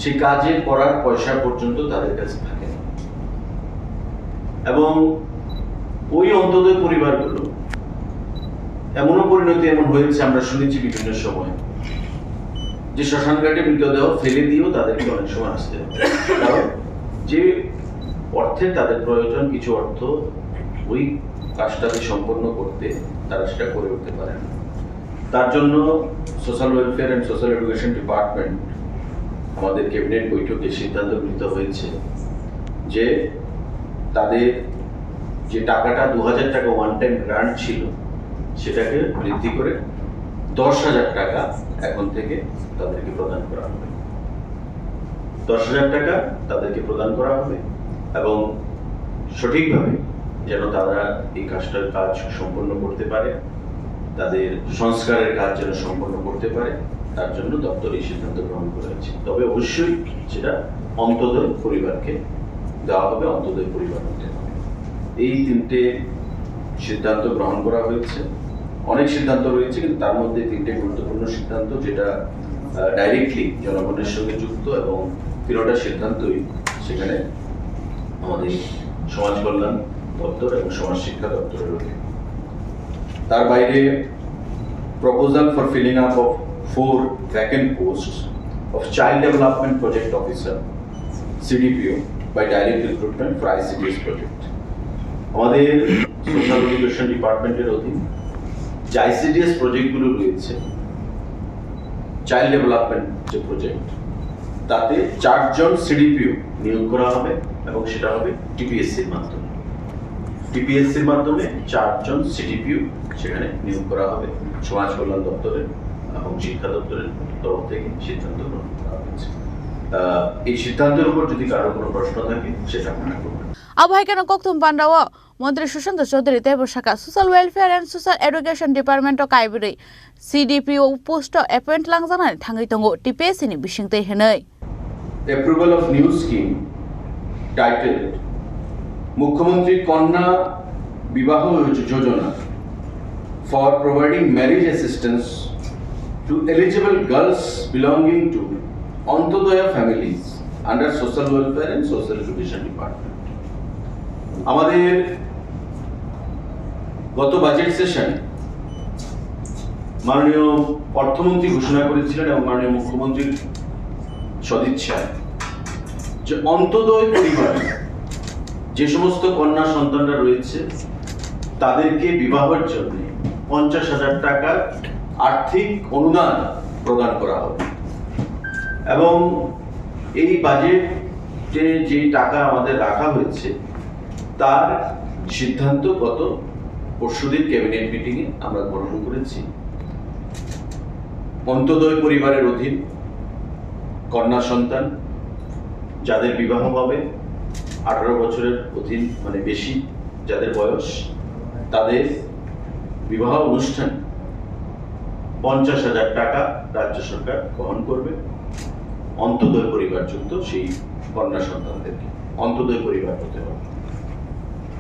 সেই কাজে করার পয়সা পর্যন্ত তাদের কাছে থাকে না। এবং ওই অন্ত্যোদয় পরিবারগুলো এমনও পরিণতি এমন হয়েছে, আমরা শুনেছি বিভিন্ন সময়, যে শ্মশান ঘাটে মৃতদেহ ফেলে দিয়েও তাদেরকে অনেক সময় আসতে হয়, কারণ যে অর্থের তাদের প্রয়োজন, কিছু অর্থ ওই কাজটাকে সম্পন্ন করতে তারা সেটা করে উঠতে পারেন না। তার জন্য social welfare and social education department আমাদের ক্যাবিনেট বৈঠকে সিদ্ধান্ত গৃহীত হয়েছে যে তাদের যে টাকাটা দু হাজার টাকা ওয়ান টাইম গ্রান্ট ছিল, সেটাকে বৃদ্ধি করে দশ হাজার টাকা এখন থেকে তাদেরকে প্রদান করা হবে। দশ হাজার টাকা তাদেরকে প্রদান করা হবে এবং সঠিকভাবে যেন তারা এই কাজটার কাজ সম্পন্ন করতে পারে, তাদের সংস্কারের কাজ যেন সম্পন্ন করতে পারে, তার জন্য দপ্তর এই সিদ্ধান্ত গ্রহণ করেছে। তবে অবশ্যই সেটা অন্ত্যোদয় পরিবারকে দেওয়া হবে, অন্ত্যোদয় পরিবার হতে হবে। এই তিনটে সিদ্ধান্ত গ্রহণ করা হয়েছে। অনেক সিদ্ধান্ত রয়েছে, কিন্তু তার মধ্যে তিনটে গুরুত্বপূর্ণ সিদ্ধান্ত, যেটা ডাইরেক্টলি জনগণের সঙ্গে যুক্ত, এবং তিনটা সিদ্ধান্তই সেখানে আমাদের সমাজ কল্যাণ দপ্তর এবং সমাজ শিক্ষা দপ্তরের অধীন। তার বাইরে proposal for filling up of four vacant posts of Child Development Project Officer, C D P O, by direct recruitment for I C D S project. আমাদের সোশ্যাল এডুকেশন ডিপার্টমেন্টের অধীন যে আইসিডিএস প্রজেক্টগুলো রয়েছে, চাইল্ড ডেভেলপমেন্ট যে প্রজেক্ট, তাতে চারজন সিডিপিও নিয়োগ করা হবে এবং সেটা হবে টিপিএসসির মাধ্যমে। টিপিএসসির মাধ্যমে চারজন সিডিপিও সেখানে নিয়োগ করা হবে সমাজ কল্যাণ দপ্তরের এবং শিক্ষা দপ্তরের তরফ থেকে সিদ্ধান্ত গ্রহণ করা হয়েছে। আহ, এই সিদ্ধান্তের উপর যদি কারো কোনো প্রশ্ন থাকে, সেটা আপনারা করবেন। Abo hai kheno kokthum pandao Montri Sushanta Chaudhary teibo sakha, Social Welfare and Social Education Department o kaibrwi C D P O post o appoint langjaknani thangwi tongo T P S C ni bisingtwi hwnwi. Approval of new scheme titled Mukhyamantri Kanna Bibaho Yojana for providing marriage assistance to eligible girls belonging to Antyodaya families under Social Welfare and Social Education Department. আমাদের গত budget session মাননীয় অর্থমন্ত্রী ঘোষণা করেছিলেন এবং মাননীয় মুখ্যমন্ত্রীর সদিচ্ছায় যে অন্ত্যোদয় পরিবার যে সমস্ত কন্যা সন্তানরা রয়েছে তাদেরকে বিবাহের জন্য পঞ্চাশ হাজার টাকার আর্থিক অনুদান প্রদান করা হবে এবং এই বাজেটে যে টাকা আমাদের রাখা হয়েছে তার সিদ্ধান্ত গত পরশুদিন ক্যাবিনেট মিটিংয়ে আমরা গ্রহণ করেছি। অন্ত্যোদয় পরিবারের অধীন কন্যা সন্তান যাদের বিবাহ হবে আঠারো বছরের অধীন, মানে বেশি যাদের বয়স, তাদের বিবাহ অনুষ্ঠান পঞ্চাশ হাজার টাকা রাজ্য সরকার বহন করবে। অন্ত্যোদয় পরিবারযুক্ত সেই কন্যা সন্তানদেরকে অন্ত্যোদয় পরিবার হতে হবে।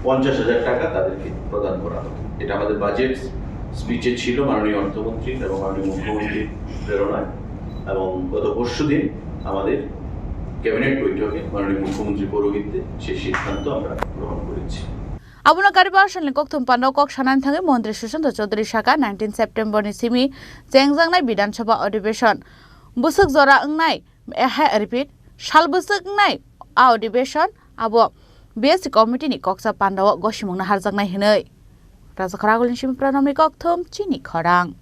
পঞ্চাশ হাজার টাকা তাদেরকে প্রদান করা হবে। এটা আমাদের বাজেট স্পিচে ছিল মাননীয় অর্থমন্ত্রী এবং মাননীয় মুখ্যমন্ত্রীর প্রেরণায় এবং গত পরশুদিন আমাদের ক্যাবিনেট বৈঠকে মাননীয় মুখ্যমন্ত্রীর পৌরোহিত্যে সেই সিদ্ধান্ত আমরা গ্রহণ করেছি। Abono Karwi Basalni kokthum pandao kok sanani thangwi Montri Sushanta Chaudhary sakha, nineteen September ni simi chengjaknai Bidhan Sabha Adhibeshon bwswk jora wngnai, eh, repeat, sal bwswk wngnai a Adhibeshon abo B S C committee ni koksa pandao gosimungno harjaknai hwnwi. Raja Khoragulni simi Pranamni kokthum chini khorang.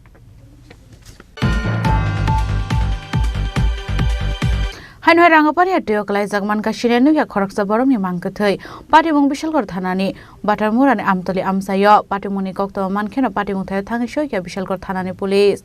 Haino hai Rangapani atio kwlaijak mankha siniya nukya khoroksa borokni mang kwthwi. Patimung Bishalkor thanani Batarmurani Amtoli amchaio patimungni koktwma mankheno patimung thaio thangwi soikha Bishalkor thanani police.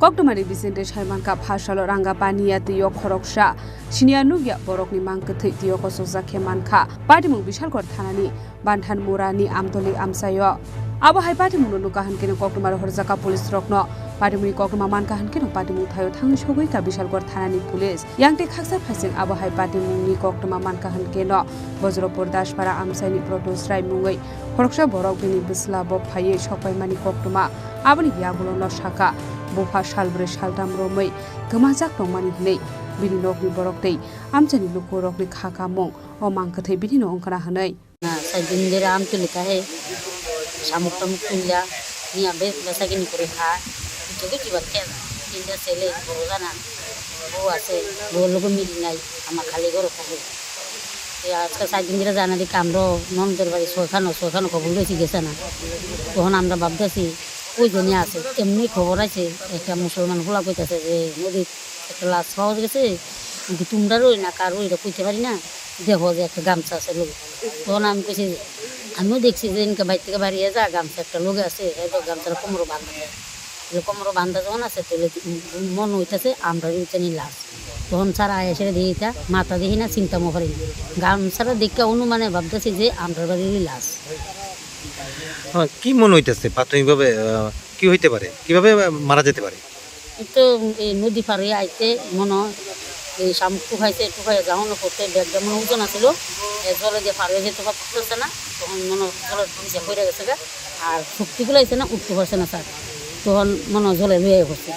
Koktwmani bisingtwi saimankha, phasalo Rangapani atio khoroksa siniya nukya borokni mang kwthwi tio kosokjak khe mankha. Patimung Bishalkor thanani Banthan Murani Amtoli amchaio. Abo hai patimungno nukha hwnkhe koktwma rohorjak police rokno. Patimungni koktwma mankha hwnkhe patimung thaio thangwi sogwi kha Bishalkor thanani police. Yang tei khaksa phaising abo hai patimungni koktwma mankha hwnkhe Bojropur Daspara amchaini Proto Srai mungwi khoroksa borok bini bwsla bo phaiwi sokpaimani koktwma. Aboni yagulo no sakha, bupha salbrwi saltham romwi kwmajak tongmani hwnwi bini nokni borok tei amchaini lukurokni kha kamung o mang kwthwi bini no wngkha na hwnwi. Na, sai din dera am tuli ka he, samuk tamuk tulia, ni abe basa gini kore kha, itu ke jibat ke, tinda sele, boro jana, bo ase, bo logo mili nai, ama khali goro kha he. Ya, aska sai din dera jana di kamro, non dorbari sokhano, sokhano kobul dosi gesana. Tohon amra babdasi, oi jeni ase, emni khobor ase, ekta musulman hula koitase je, nodi Ekta las pawa gese, hintu tumra roi na ka roi da koite pari na, dekho je ekta gamsa ase loge. Tohon ami koise, amiyo dekchi je inke baitte ke bari eja gamsa ekta loge ase, edo gamsa komoro banda. Ele komoro banda jokhon ase, tole mon hoitase amra roi chani las. Tohon sara aye sere dekhi ta, mata dekhi na sinta mo pari. Gamsa ra dekhe onumane bhabtase je amra bari las. আহ, কি মনে হইতেছে প্রাথমিকভাবে, আহ, কি হইতে পারে, কিভাবে মারা যেতে পারে? তো এই নদী পার হয়ে আইতে মনে হয় এই শামুক টুকাইছে, টুকাইয়া যাওয়ানো করতে ব্যাগটা মনে হয় ওজন আছিল, এ জলে দিয়ে পার হয়ে যেতে পারতেছে না, তখন মনে হয় জলের নিচে পড়ে গেছে গা। আর শক্তিগুলো আইছে না, উঠতে পারছে না স্যার, তখন মনে হয় জলে লুয়ে পড়ছে।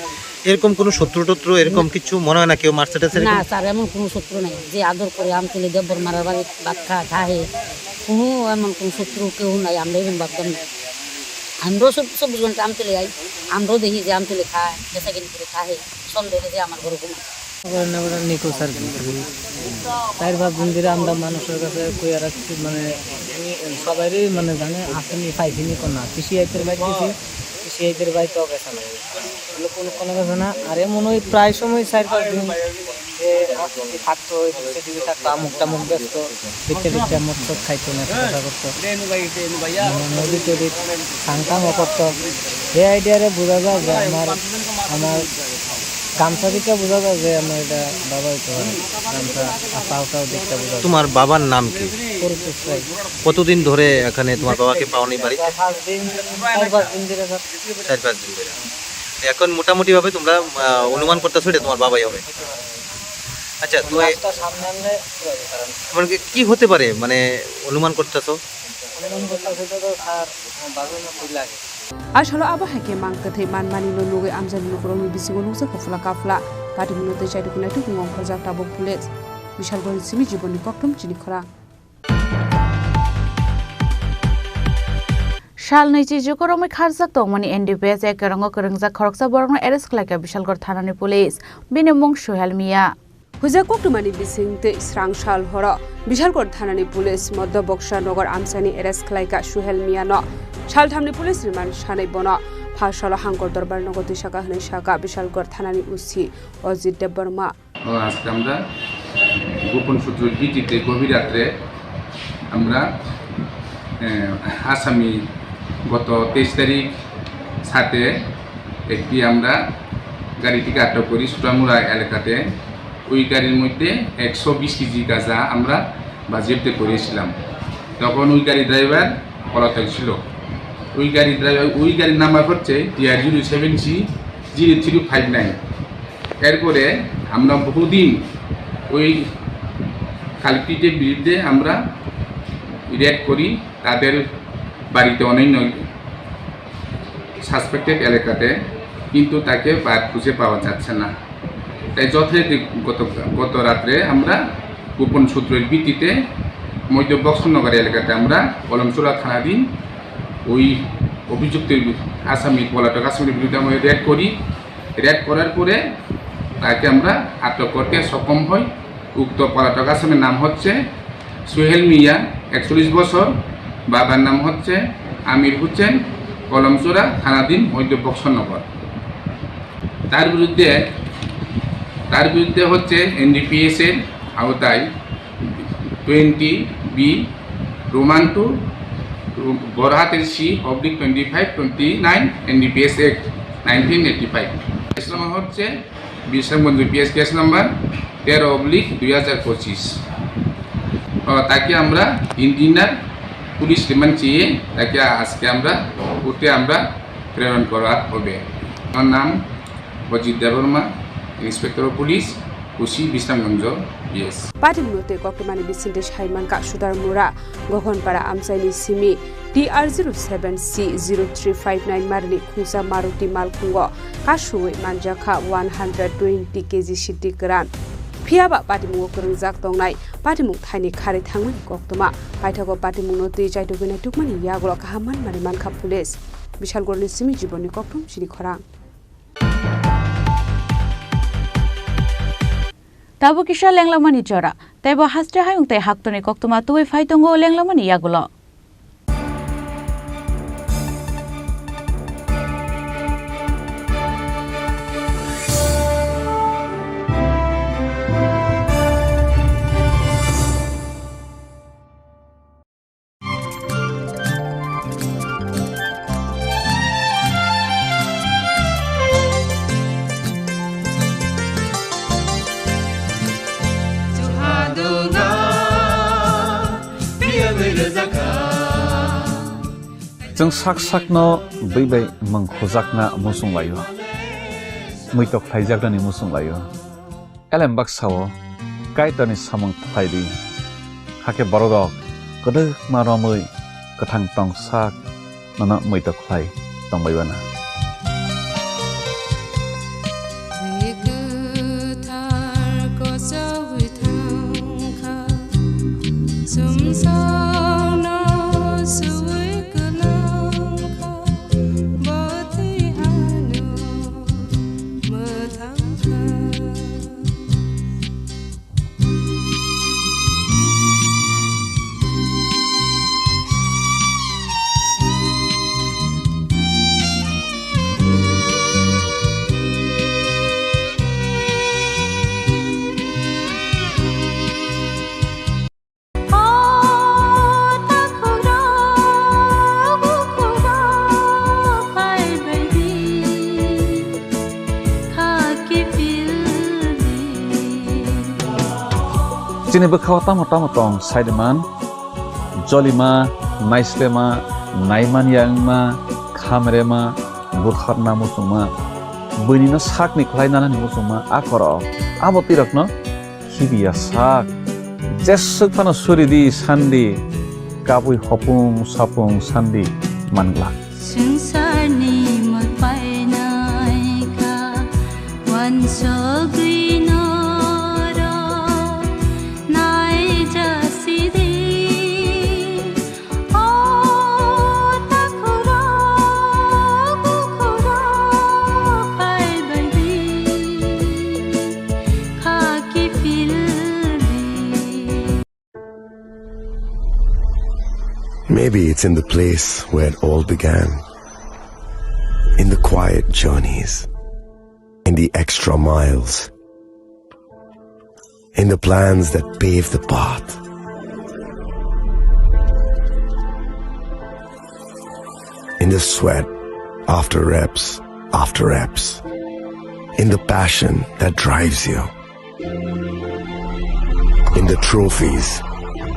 এরকম কোনো শত্রু টত্রু এরকম কিছু মনে হয় না, কেউ মারছে টারছে না এরকম? স্যার, এমন কোনো শত্রু নাই যে আদর করে আমতলি দেবর মারার বাড়ি ভাত খায়, থাকে, কোনো এমন কোনো শত্রু কেউ নাই, আমরা এরকম ভাবতাম না। আমরাও সব চব্বিশ ঘন্টা আমতলি আই, আমরাও দেখি যে আমতলি খায়, বেচা কিনি করে খায়, সন্দেহ যে আমার ঘরে ঘুমায়। আমার নাম হলো নিকো স্যার। চার পাঁচ দিন ধরে আমরা মানুষের কাছে কই আর কি, মানে, সবাইরই, মানে, জানে আসেনি, পাইছিনি কোন না। পিসি আইতের বাইরে গেছি, পিসি আইতের বাইরে তো গেছে না। কোনো, কোনো গেছে না। আর এমন ওই প্রায় সময় চার পাঁচ দিন থাকতো, ওই ভিক্ষে টিক্ষে থাকতো, আমুক টামুক বেচতো, ভিক্ষে টিক্ষে মদ টদ খাইতো, নেশা টেশা করতো। মানে মুদি টুদি ভাঙ টাঙও করতো। এই আইডিয়ারে বোঝা যায় যে আমার, আমার গামছা দেখে বোঝা যায় যে আমার এটা বাবা হইতে পারে। গামছা আর পাও টাও দেখে বোঝা যায়। তোমার বাবার নাম কি? পরিতোষ রায়। কতদিন ধরে এখানে তোমার বাবাকে পাওনি বাড়িতে? পাঁচ দিন, চার পাঁচ দিন ধরে, স্যার। চার পাঁচ দিন ধরে। এখন মোটামুটি ভাবে তোমরা, আহ, অনুমান করতেছো এটা তোমার বাবাই হবে? আচ্ছা, তো এ- লাশটা সামনে আনলে কি হবে? কারণ মানে কি, কি হতে পারে, মানে অনুমান করতেছো? অনুমান করতেছে তো, তো স্যার, আমার বাবার না খুব লাগে। Asalo abo hai khe mang kwthwi manmani no nugwi amchaini lukurokni bisingo nukjakha phula kaphla. Patimungno tei chaitoknai tubungo ongkhorjak tabuk police. Bishalgorni simi Jibonni Kokthum chini khorang. Salnwi chijugo romwi kharjak tongmani N D P S A kerongo kwrwngjak khoroksa borokno arrest khlaikha Bishalgarh thanani police. Bini mung Suhel Miya. Huja koktwmani bising tei srang sal horo Bishalgarh thanani police Moddo Boksa Nagar amchaini arrest khlaikha Suhel Miyano. Salthamni police remand sanai bono. Pha salo Hangkor Dorbar nogo twisakha hwnwi sakha Bishalgarh thanani O C Ajit Debbarma. ও, আজকে আমরা গোপন সূত্রের ভিত্তিতে গভীর রাত্রে আমরা, আহ, আসামি গত তেইশ তারিখ সাথে একটি আমরা গাড়ি থেকে আটক করি সুতামুড়া এলাকাতে। ওই গাড়ির মধ্যে একশো বিশ কেজি গাঁজা আমরা বাজেয়াপ্ত করেছিলাম। তখন ওই গাড়ি ড্রাইভার পলাতক ছিল। ওই গাড়ি ড্রাইভার, ওই গাড়ির নাম্বার হচ্ছে T R zero seven C zero three five nine। এরপরে আমরা বহুদিন ওই কালপ্রিটের বিরুদ্ধে আমরা রেড করি, তাদের বাড়িতে অন্যান্য সাসপেক্টেড এলাকাতে, কিন্তু তাকে আর খুঁজে পাওয়া যাচ্ছে না। তাই যথারীতি গত, গত রাত্রে আমরা গোপন সূত্রের ভিত্তিতে মধ্য বক্সনগর এলাকাতে আমরা কলমচুরা থানাধীন ওই অভিযুক্ত আসামি, পলাতক আসামির বিরুদ্ধে আমরা রেড করি। রেড করার পরে তাকে আমরা আটক করতে সক্ষম হই। উক্ত পলাতক আসামির নাম হচ্ছে সোহেল মিয়া, একচল্লিশ বছর, বাবার নাম হচ্ছে আমির হোসেন, কলমচুরা থানাধীন মধ্য বক্সনগর। তার বিরুদ্ধে, তার বিরুদ্ধে হচ্ছে এনডিপিএস এর আওতায় twenty B, Roman two, বড় হাতের C oblique twenty five, twenty nine, NDPS act nineteen eighty five. Case number হচ্ছে বিশ্রামগঞ্জ পিএস, কেস নাম্বার তেরো অবলিক দুই হাজার পঁচিশ। আহ, তাকে আমরা ইঞ্জিনিয়ার পুলিশ রিমান্ড চেয়ে তাকে আজকে আমরা কোর্টে আমরা প্রেরণ করা হবে। আমার নাম Ajit Debbarma, inspector of police, OC Bishramganj PS. Patimungno tei koktwmani bisingtwi sai mankha Sudarmura, Gokhonpara amchaini simi T R zero seven C zero three five nine marini khungsa Maruti malkhungo kasui manjakha one hundred twenty K G siti kwran. Phiyaba patimungo kwrwngjak tongnai patimung thaini kharwi thangmani koktwma. Paithago patimungno twi chaitugwi naitukmani yagulo kaham manmani mankha police. Bishalgorni simi Jibonni Kokthum chini khorang. Tabuk kisa lenglamani jora, teibo haste hayung tei haktorni koktwma tubui phai tongo lenglamani yagulo. Chwng sak sakno bwi bai mung khujakna muchung laio, muitok khlaijaknani muchung laio. Elem baksa-o Kaitorni samung khlai di, hakhe bororok kwdwkma romwi kwthang tong sak nono muitok khlai tong bai bana. Bwrwi kwthar kochogwi thang kha, chumsokno suwi kwlang kha, bo twi ano mwthang kha. Chini bwkhao tamo tamo tong saiman, jolima, naislema, naimanya wngma, khamrema, butharna muchungma, buinino sakni khlai nanani muchungma a korok, abo twirakno khibiya sak. Jeswk phano suri di, san di, kabui hopung sapung san di man glak. Swngcharni mwtai naikha, uansugwi norok naijasidi. O takhurok, bukhurok phaibaidi, khaki phildi. Maybe it's in the place where it all began. In the quiet journeys, in the extra miles, in the plans that pave the path, in the sweat after reps after reps, in the passion that drives you. In the trophies,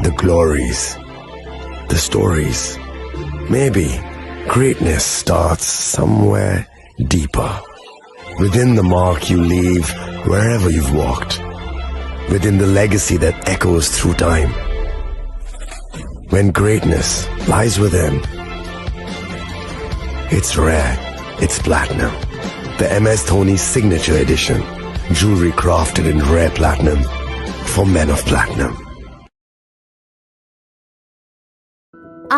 the glories, the stories. Maybe greatness starts somewhere deeper. Within the mark you leave wherever you've walked. Within the legacy that echoes through time. When greatness lies within, it's rare, it's platinum. The M S Dhoni Signature Edition. Jewelry crafted in rare platinum for men of platinum.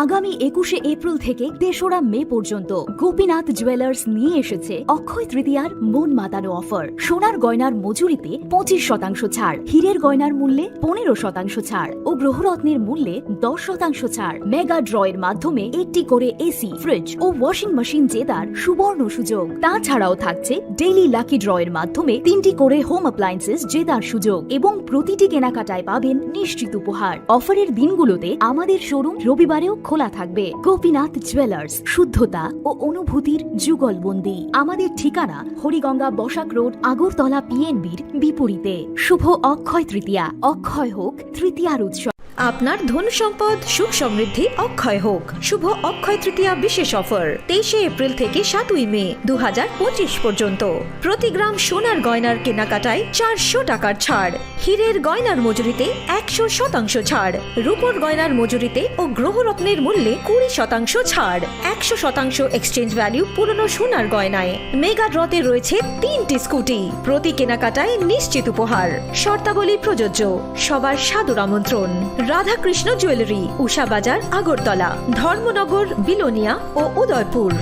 আগামী একুশে এপ্রিল থেকে তেসরা মে পর্যন্ত গোপীনাথ জুয়েলার্স নিয়ে এসেছে অক্ষয় তৃতীয়ার মন মাতানো অফার। সোনার গয়নার মজুরিতে পঁচিশ শতাংশ ছাড়, হীরের গয়নার মূল্যে পনেরো শতাংশ ছাড় ও গ্রহরত্নের মূল্যে দশ শতাংশ ছাড়। মেগা ড্রয়ের মাধ্যমে একটি করে এসি, ফ্রিজ ও ওয়াশিং মেশিন জেতার সুবর্ণ সুযোগ। তাছাড়াও থাকছে ডেইলি লাকি ড্রয়ের মাধ্যমে তিনটি করে হোম অ্যাপ্লায়েন্সেস জেতার সুযোগ এবং প্রতিটি কেনাকাটায় পাবেন নিশ্চিত উপহার। অফারের দিনগুলোতে আমাদের শোরুম রবিবারেও খোলা থাকবে। গোপীনাথ জুয়েলার্স, শুদ্ধতা ও অনুভূতির যুগলবন্দি। আমাদের ঠিকানা হরিগঙ্গা বসাক রোড, আগরতলা পিএনবির বিপরীতে। শুভ অক্ষয় তৃতীয়া, অক্ষয় হোক তৃতীয়ার উৎসব। আপনার ধন সম্পদ সুখ সমৃদ্ধি অক্ষয় হোক। শুভ অক্ষয় তৃতীয়া বিশেষ অফার তেইশে এপ্রিল থেকে সাতই মে দু হাজার পঁচিশ পর্যন্ত। প্রতি গ্রাম সোনার গয়নার কেনাকাটায় চারশো টাকার ছাড়, হীরের গয়নার মজুরিতে একশো শতাংশ ছাড়, রূপোর গয়নার মজুরিতে ও গ্রহরত্নের মূল্যে কুড়ি শতাংশ ছাড়, একশো শতাংশ এক্সচেঞ্জ ভ্যালু পুরনো সোনার গয়নায়। মেগা ড্রতে রয়েছে তিনটি স্কুটি, প্রতি কেনাকাটায় নিশ্চিত উপহার। শর্তাবলী প্রযোজ্য। সবার সাদর আমন্ত্রণ। রাধাকৃষ্ণ জুয়েলারি, উষা বাজার, আগরতলা, ধর্মনগর, বিলোনিয়া ও Udaipur.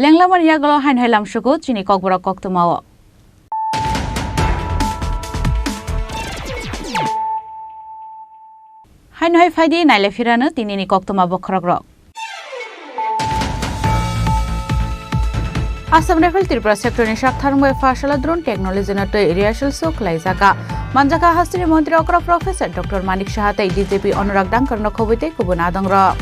Lenglamani yagulo haino hai lamsugo chini kokborok koktwmao. Haino hai phaidi naile phirano tinini koktwma bokhorokrok. Assam Rifle Tripura sector ni saktharmung bai Pharsala drone technology no twi rehearsal show khlaijaka. Manjaka hasteni montri okra Professor Doctor Manik Saha tei D G P Anurag Dangkar no khobwi tei kubun adongrok.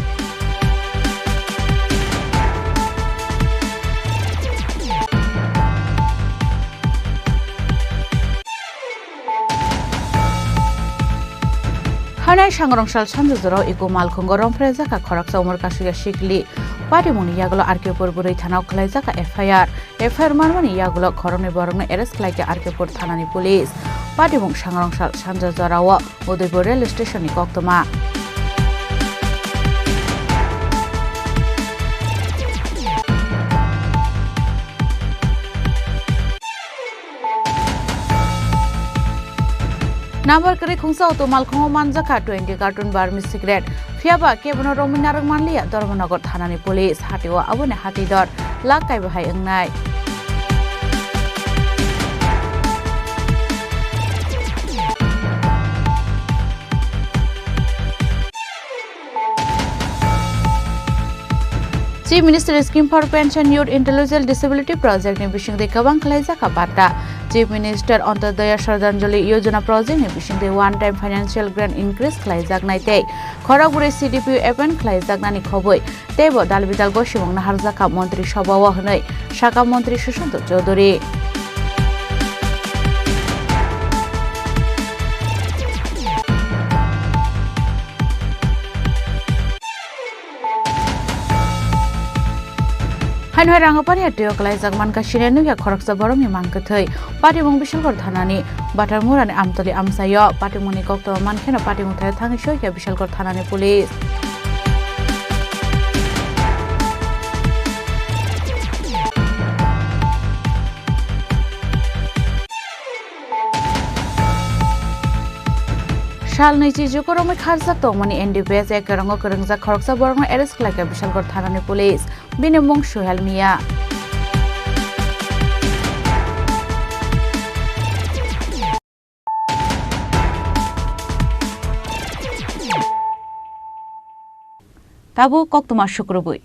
Hanai sangrong sal sanja jorao eko malkhungo romphre jaka khoroksa umor kasui ya sikli. Patimungni yagulo R K Pur bwrwi thanao khwlaijaka F I R. F I R manmani yagulo khoroknwi borokno arrest khlaikha R K Pur thanani police. Patimung sangrong sal sanja jorao Udaipur rail station ni koktwma. Number kwrwi khungsa auto malkhungo manjakha twenty carton Burmese cigarette. Phiyaba kebono romwi narwk manliya Dharmanagar thanani police. Hatio aboni hati dor lakh kaibo hai wngnai. Chief Minister Scheme for Pension Youth Intellectual Disability Project ni bisingtwi kwbang khwlaijak kha barta. Chief Minister Antyodaya Shraddhanjali Yojana Project ni bisingtwi one time financial grant increase khwlaijaknai tei khorokbrwi C D P O appoint khwlaijaknani khobwi teibo dalbidal gosimung naharjak kha Montri Sabha o hwnwi sakha Montri Sushant Chowdhury. Haino hai Rangapani A T O kwlaijak mankha sine nukya khoroksa borokni mang kwthwi. Patimung Bisalgor thanani Batarmurani Amtoli amchaio patimungni koktwma mankheno patimung thaio thangwi soikha Bisalgor thanani police. Salnwi chijugo romwi kharjak tongmani N D P S ekerongo kwrwngjak khoroksa borokno arrest khlaikha Bisalgor thanani police. Bini mung Suhel Mia. Tabuk koktwma sukrubwi.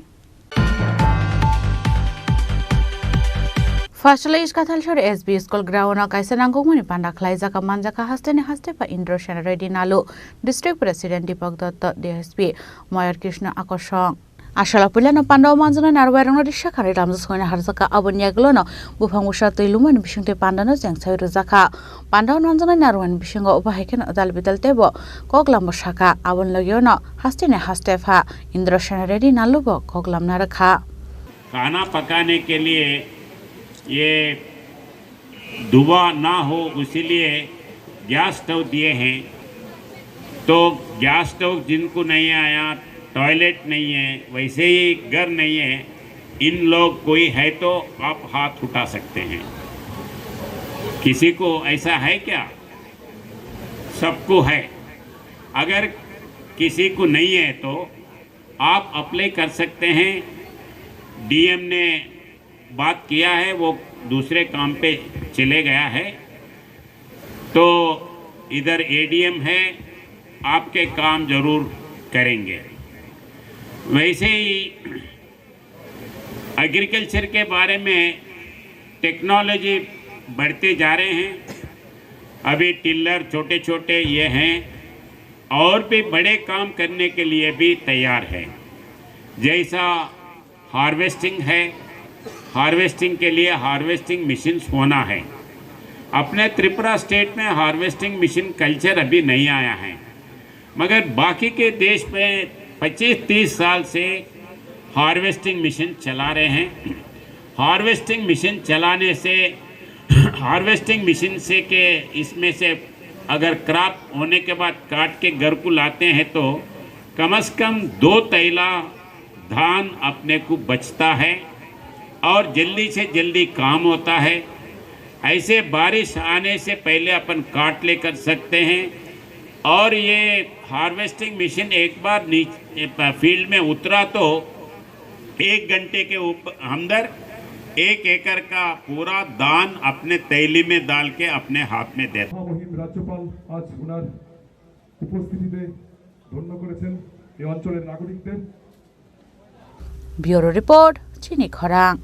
Phasalai Iskathalsor S B School ground-o kaisa nangkukmani panda khlaijak manjakha hasteni haste pha Indrasen Reddy Nalu, District President Deepak Dutta, D S P Mayur Krishna Akosong. Asala puilano panda o manjaknai narwai rokno risa khanwi lamjak soina harjakha. Aboni yagulono buphang busa twi lumani bisingtwi pandano chengsawi rwjakha. Panda o manjaknai narwai ni bisingo obo hai kheno dal bidal teibo koklambo sakha. Aboni logiono hasteni haste pha Indrasen Reddy Nalubo koklamna rwkha. खाना पकाने के लिए ये धुआं ना हो, इसीलिए gas stove दिए हैं। तो गैस स्टोव जिनको नहीं आया, टॉयलेट नहीं है, वैसे ही घर नहीं है, इन लोग कोई है तो आप हाथ उठा सकते हैं। किसी को ऐसा है क्या? सबको है। अगर किसी को नहीं है तो आप अप्लाई कर सकते हैं। डीएम ने बात किया है, वो दूसरे काम पे चले गया है, तो इधर एडीएम है, आपके काम जरूर करेंगे। वैसे ही एग्रीकल्चर के बारे में टेक्नोलॉजी बढ़ते जा रहे हैं। अभी टिलर छोटे-छोटे ये हैं और भी बड़े काम करने के लिए भी तैयार है। जैसा हार्वेस्टिंग है, हार्वेस्टिंग के लिए हार्वेस्टिंग मशीन्स होना है। अपने त्रिपुरा स्टेट में हार्वेस्टिंग मशीन कल्चर अभी नहीं आया है। मगर बाकी के देश में पच्चीस तीस साल से हार्वेस्टिंग मशीन चला रहे हैं। हार्वेस्टिंग मशीन चलाने से, हार्वेस्टिंग मशीन से के, इसमें से अगर क्रॉप होने के बाद काट के घर को लाते हैं, तो कम से कम दो तैला धान अपने को बचता है और जल्दी से जल्दी काम होता है। ऐसे बारिश आने से पहले अपन काट लेकर सकते हैं। और ये हार्वेस्टिंग मशीन एक बार नीचे, फील्ड में उतरा, तो एक घंटे के ऊपर, अंदर एक एकड़ का पूरा धान अपने तैली में डाल के अपने हाथ में देता। মহিম রাজ্যপাল আজ ওনার উপস্থিতিতে ধন্য করেছেন এই অঞ্চলের নাগরিকদের। Bureau Report, Chini Khorang.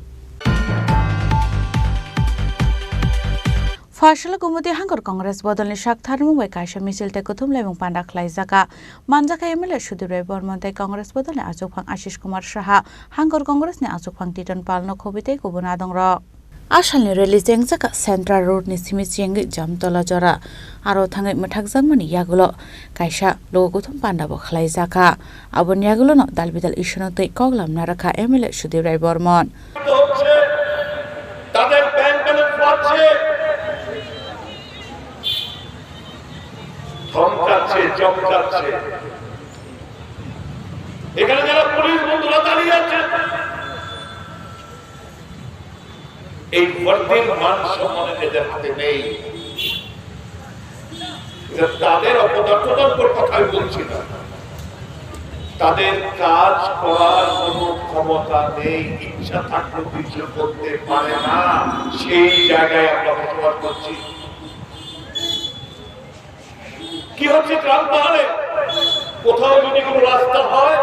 Phasalai Gumoti Hangkor Congress bodolni sak tharmung bai kaisa misil tei kuthum laimung panda khlaijaka. Manjaka M L A Sudip Rai Bormon tei Congress bodolni achukphang Ashish Kumar Saha, Hangkor Congress ni achukphang Titon Pal no khobwi tei kubun adongrok. A salni rally chengjak kha Central Road ni simi chengwi Jamtola jora. Aro thangwi mwthakjakmani yagulo kaisa logo kuthum panda bo khlaijak kha. Aboni yagulono dalbidal issue no twi kok lamna rwkha M L A Sudip Rai Bormon. তাদের bank balance বাড়ছে, ধমকাচ্ছে, চমকাচ্ছে। এখানে যারা পুলিশ বন্ধুরা দাঁড়িয়ে আছেন, এই ওয়ার্দির মান সম্মান এদের হাতে নেই। এটা তাদের অপদার্থতার উপর কথা আমি বলছি না, তাদের কাজ করার কোনো ক্ষমতা নেই, ইচ্ছা থাকলেও কিছু করতে পারে না। সেই জায়গায় আমরা বসবাস করছি। কি হচ্ছে ট্রাম্প পাহাড়ে? কোথাও যদি কোনো রাস্তা হয়,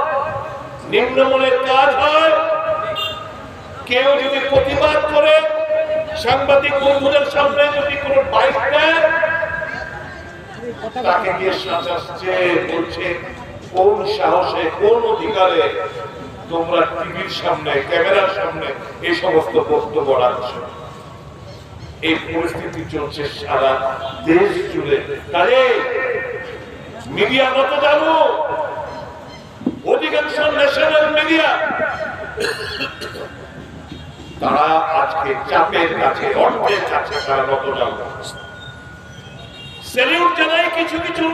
নিম্নমানের কাজ হয়, কেউ যদি প্রতিবাদ করে, সাংবাদিক বন্ধুদের সামনে যদি কোনো বাইক দেয়, তাকে দিয়ে সাজাচ্ছে, বলছে, "কোন সাহসে, কোন অধিকারে তোমরা টিভির সামনে, ক্যামেরার সামনে এই সমস্ত বক্তব্য রাখছো?" এই পরিস্থিতি চলছে সারা দেশ জুড়ে। কাজে মিডিয়া নত জানো, অধিকাংশ ন্যাশনাল মিডিয়া তারা আজকে চাপের কাছে, অর্থের কাছে তারা নত জানো। স্যালিউট জানাই কিছু কিছু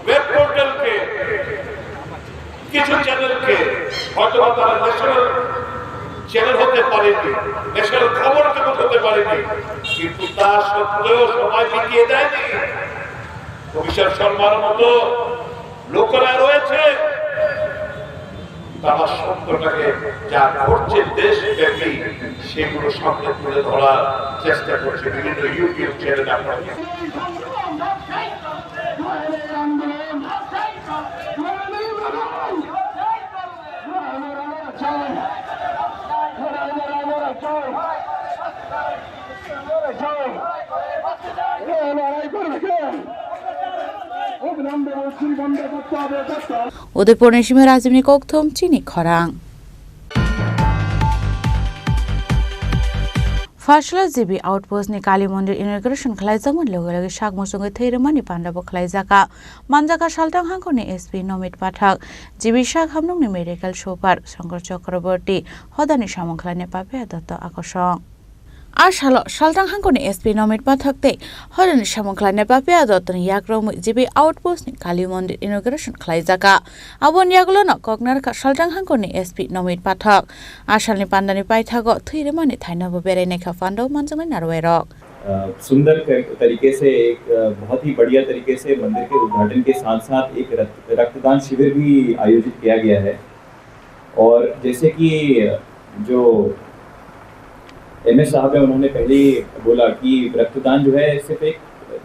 ওয়েব পোর্টালকে, কিছু চ্যানেলকে, হয়তো বা তারা ন্যাশনাল চ্যানেল হতে পারেনি, ন্যাশনাল খবর কাগজ হতে পারেনি, কিন্তু তা সত্ত্বেও সময় বিকিয়ে দেয়নি। অভিষেক শর্মার মতো লোকেরা রয়েছে, তারা সত্যটাকে, যা ঘটছে দেশব্যাপী, সেগুলো সামনে তুলে ধরার চেষ্টা করছে বিভিন্ন ইউটিউব চ্যানেল। আপনারা Udaipur ni simi Rajibni kokthum chini khorang. Phasla G B outpost ni Kali Mondir inauguration khlaijakmani loge loge sak muchungwi thwi rwmani panda bo khlaijaka. Manjaka Saltang Hangkor ni S P Nomit Pathak, G B sak hamnung ni medical super Shankar Chakraborty, hodani samung khlainai Papia Dotto akosong. A salo Saltang Hangkor ni S P Nomit Pathak tei hodani samung khlainai Papia Dotto ni yak romwi G B outpost ni Kali Mondir inauguration khlaijaka. Aboni yagulo no kok narwkha Saltang Hangkor ni S P Nomit Pathak. A salni pandani paithago thwi rwmani thaino bo berai naikha panda o manjaknai narwai rok. अ, सुंदर कर-, तरीके से एक, अ, बहुत ही बढ़िया तरीके से मंदिर के उद्घाटन के साथ-साथ एक रक्त-, रक्तदान शिविर भी आयोजित किया गया है। और जैसे कि जो एमएस साहब हैं, उन्होंने पहले ही बोला कि रक्तदान जो है, सिर्फ एक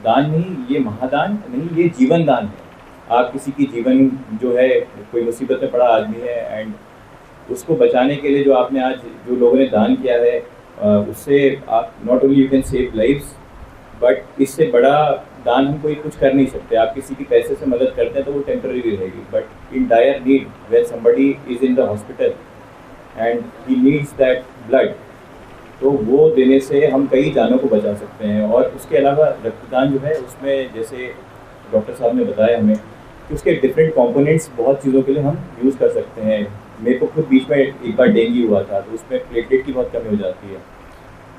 दान नहीं, ये महादान नहीं, ये जीवन दान है। आप किसी की जीवन जो है, कोई मुसीबत में पड़ा आदमी है and उसको बचाने के लिए जो आपने आज, जो लोगों ने दान किया है, अ, उससे आप, not only you can save lives, but इससे बड़ा दान हम कोई कुछ कर नहीं सकते। आप किसी की पैसे से मदद करते हैं तो वो टेम्परेरी रहेगी, but in dire need, when somebody is in the hospital and he needs that blood, तो वो देने से हम कई जानों को बचा सकते हैं। और उसके अलावा रक्तदान जो है, उसमें जैसे डॉक्टर साहब ने बताया हमें कि उसके डिफरेंट कंपोनेंट्स बहुत चीज़ों के लिए हम यूज़ कर सकते हैं। मेरे को खुद बीच में एक बार डेंगू हुआ था, तो उसमें प्लेटलेट की बहुत कमी हो जाती है।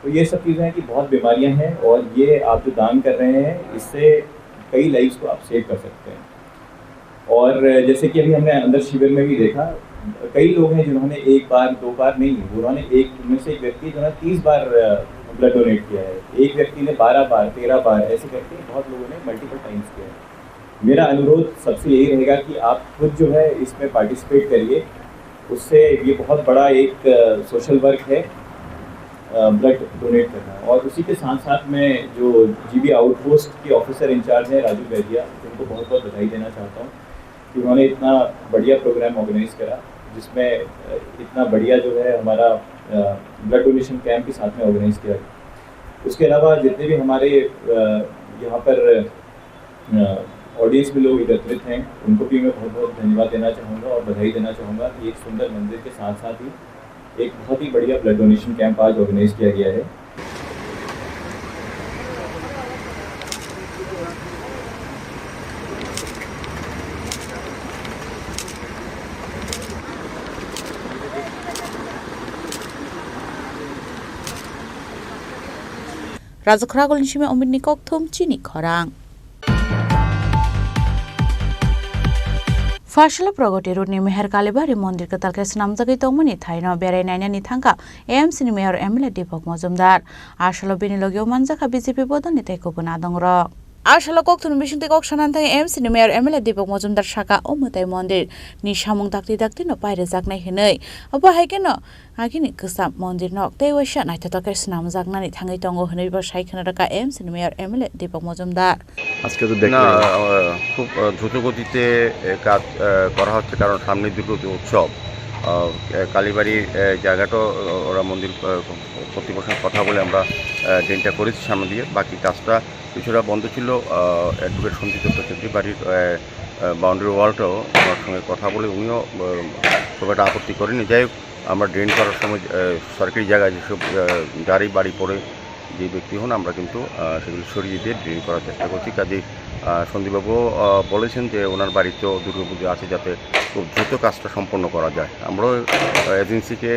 तो ये सब चीज़ें हैं कि बहुत बीमारियां हैं और ये आप जो दान कर रहे हैं, इससे कई लाइव्स को आप सेव कर सकते हैं। और जैसे कि अभी हमने अंदर शिविर में भी देखा, कई लोग हैं जिन्होंने एक बार, दो बार नहीं, उन्होंने एक, उनमें से एक व्यक्ति जो है तीस बार, अ, ब्लड डोनेट किया है। एक व्यक्ति ने बारह बार, तेरह बार, ऐसे करके बहुत लोगों ने मल्टीपल टाइम्स किया है। मेरा अनुरोध सबसे यही रहेगा कि आप खुद जो है इसमें पार्टिसिपेट करिए, उससे ये बहुत बड़ा एक, अ, सोशल वर्क है, अ, ब्लड डोनेट करना। और उसी के साथ साथ मैं जो जीबी आउटपोस्ट के ऑफिसर इंचार्ज हैं राजू बैदिया, उनको बहुत बहुत बधाई देना चाहता हूँ कि उन्होंने इतना बढ़िया प्रोग्राम ऑर्गेनाइज करा, जिसमें, अ, इतना बढ़िया जो है हमारा, अ, ब्लड डोनेशन कैंप भी साथ में ऑर्गेनाइज किया गया। उसके अलावा जितने भी हमारे, अ, यहाँ पर, अ, ऑडियंस में लोग एकत्रित हैं, उनको भी मैं बहुत बहुत धन्यवाद देना चाहूँगा और बधाई देना चाहूँगा कि एक सुंदर मंदिर के साथ साथ ही एक बहुत ही बढ़िया ब्लड डोनेशन कैंप आज ऑर्गेनाइज किया गया है। Raja Khoragulni simi Omitni kokthum chini khorang. Phasla Pragoti Road ni Meher Kalibari mondir kwtal khe swnamjagwi tongmani thaino berai nainani thangkha A M C ni Mayor M L A Deepak Majumdar. A salo bini logio manjakha B J P bodolni tei kubun adongrok. A salo kokthumni bisingtwi kok sanani thangwi A M C ni Mayor M L A Deepak Majumdar sakha o mwtai mondir ni samung dakti dakti no pairijaknai hwnwi. Obo hai kheno Agini kwcham mondir nok tei waisa naithotok khe swnamjaknani thangwi tongo hwnwi bo sai khna rwkha M C ni Mayor M L A Deepak Majumdar. আজকে তো না, দেখলেন। আহ, খুব, আহ, দ্রুত গতিতে, এ, কাজ, আহ, করা হচ্ছে, কারণ সামনে দুর্গা উৎসব। আহ, এ, কালীবাড়ি, এ, জায়গাটাও, আহ, ওরা মন্দির, আহ, কর্তৃপক্ষের সঙ্গে কথা বলে আমরা, আহ, ড্রেনটা করেছি সামনে দিয়ে। বাকি কাজটা কিছুটা বন্ধ ছিল, আহ, অ্যাডভোকেট সঞ্জিত দত্ত চৌধুরী বাড়ির, আহ, আহ, বাউন্ডারি ওয়ালটাও ওনার সঙ্গে কথা বলে উনিও, আহ, খুব একটা আপত্তি করেনি। যাই হোক, আমরা ড্রেন করার সময়, আহ, সরকারি জায়গায় যেসব, আহ, গাড়ি বাড়ি পড়ে, যে ব্যক্তি হন, আমরা কিন্তু, আহ, সেগুলো সরিয়ে দিয়ে ড্রেন করার চেষ্টা করছি। কাজেই, আহ, সন্দীপবাবুও, আহ, বলেছেন যে ওনার বাড়িতেও দুর্গাপুজো আছে, যাতে খুব দ্রুত কাজটা সম্পন্ন করা যায়। আমরাও, আহ, এজেন্সিকে,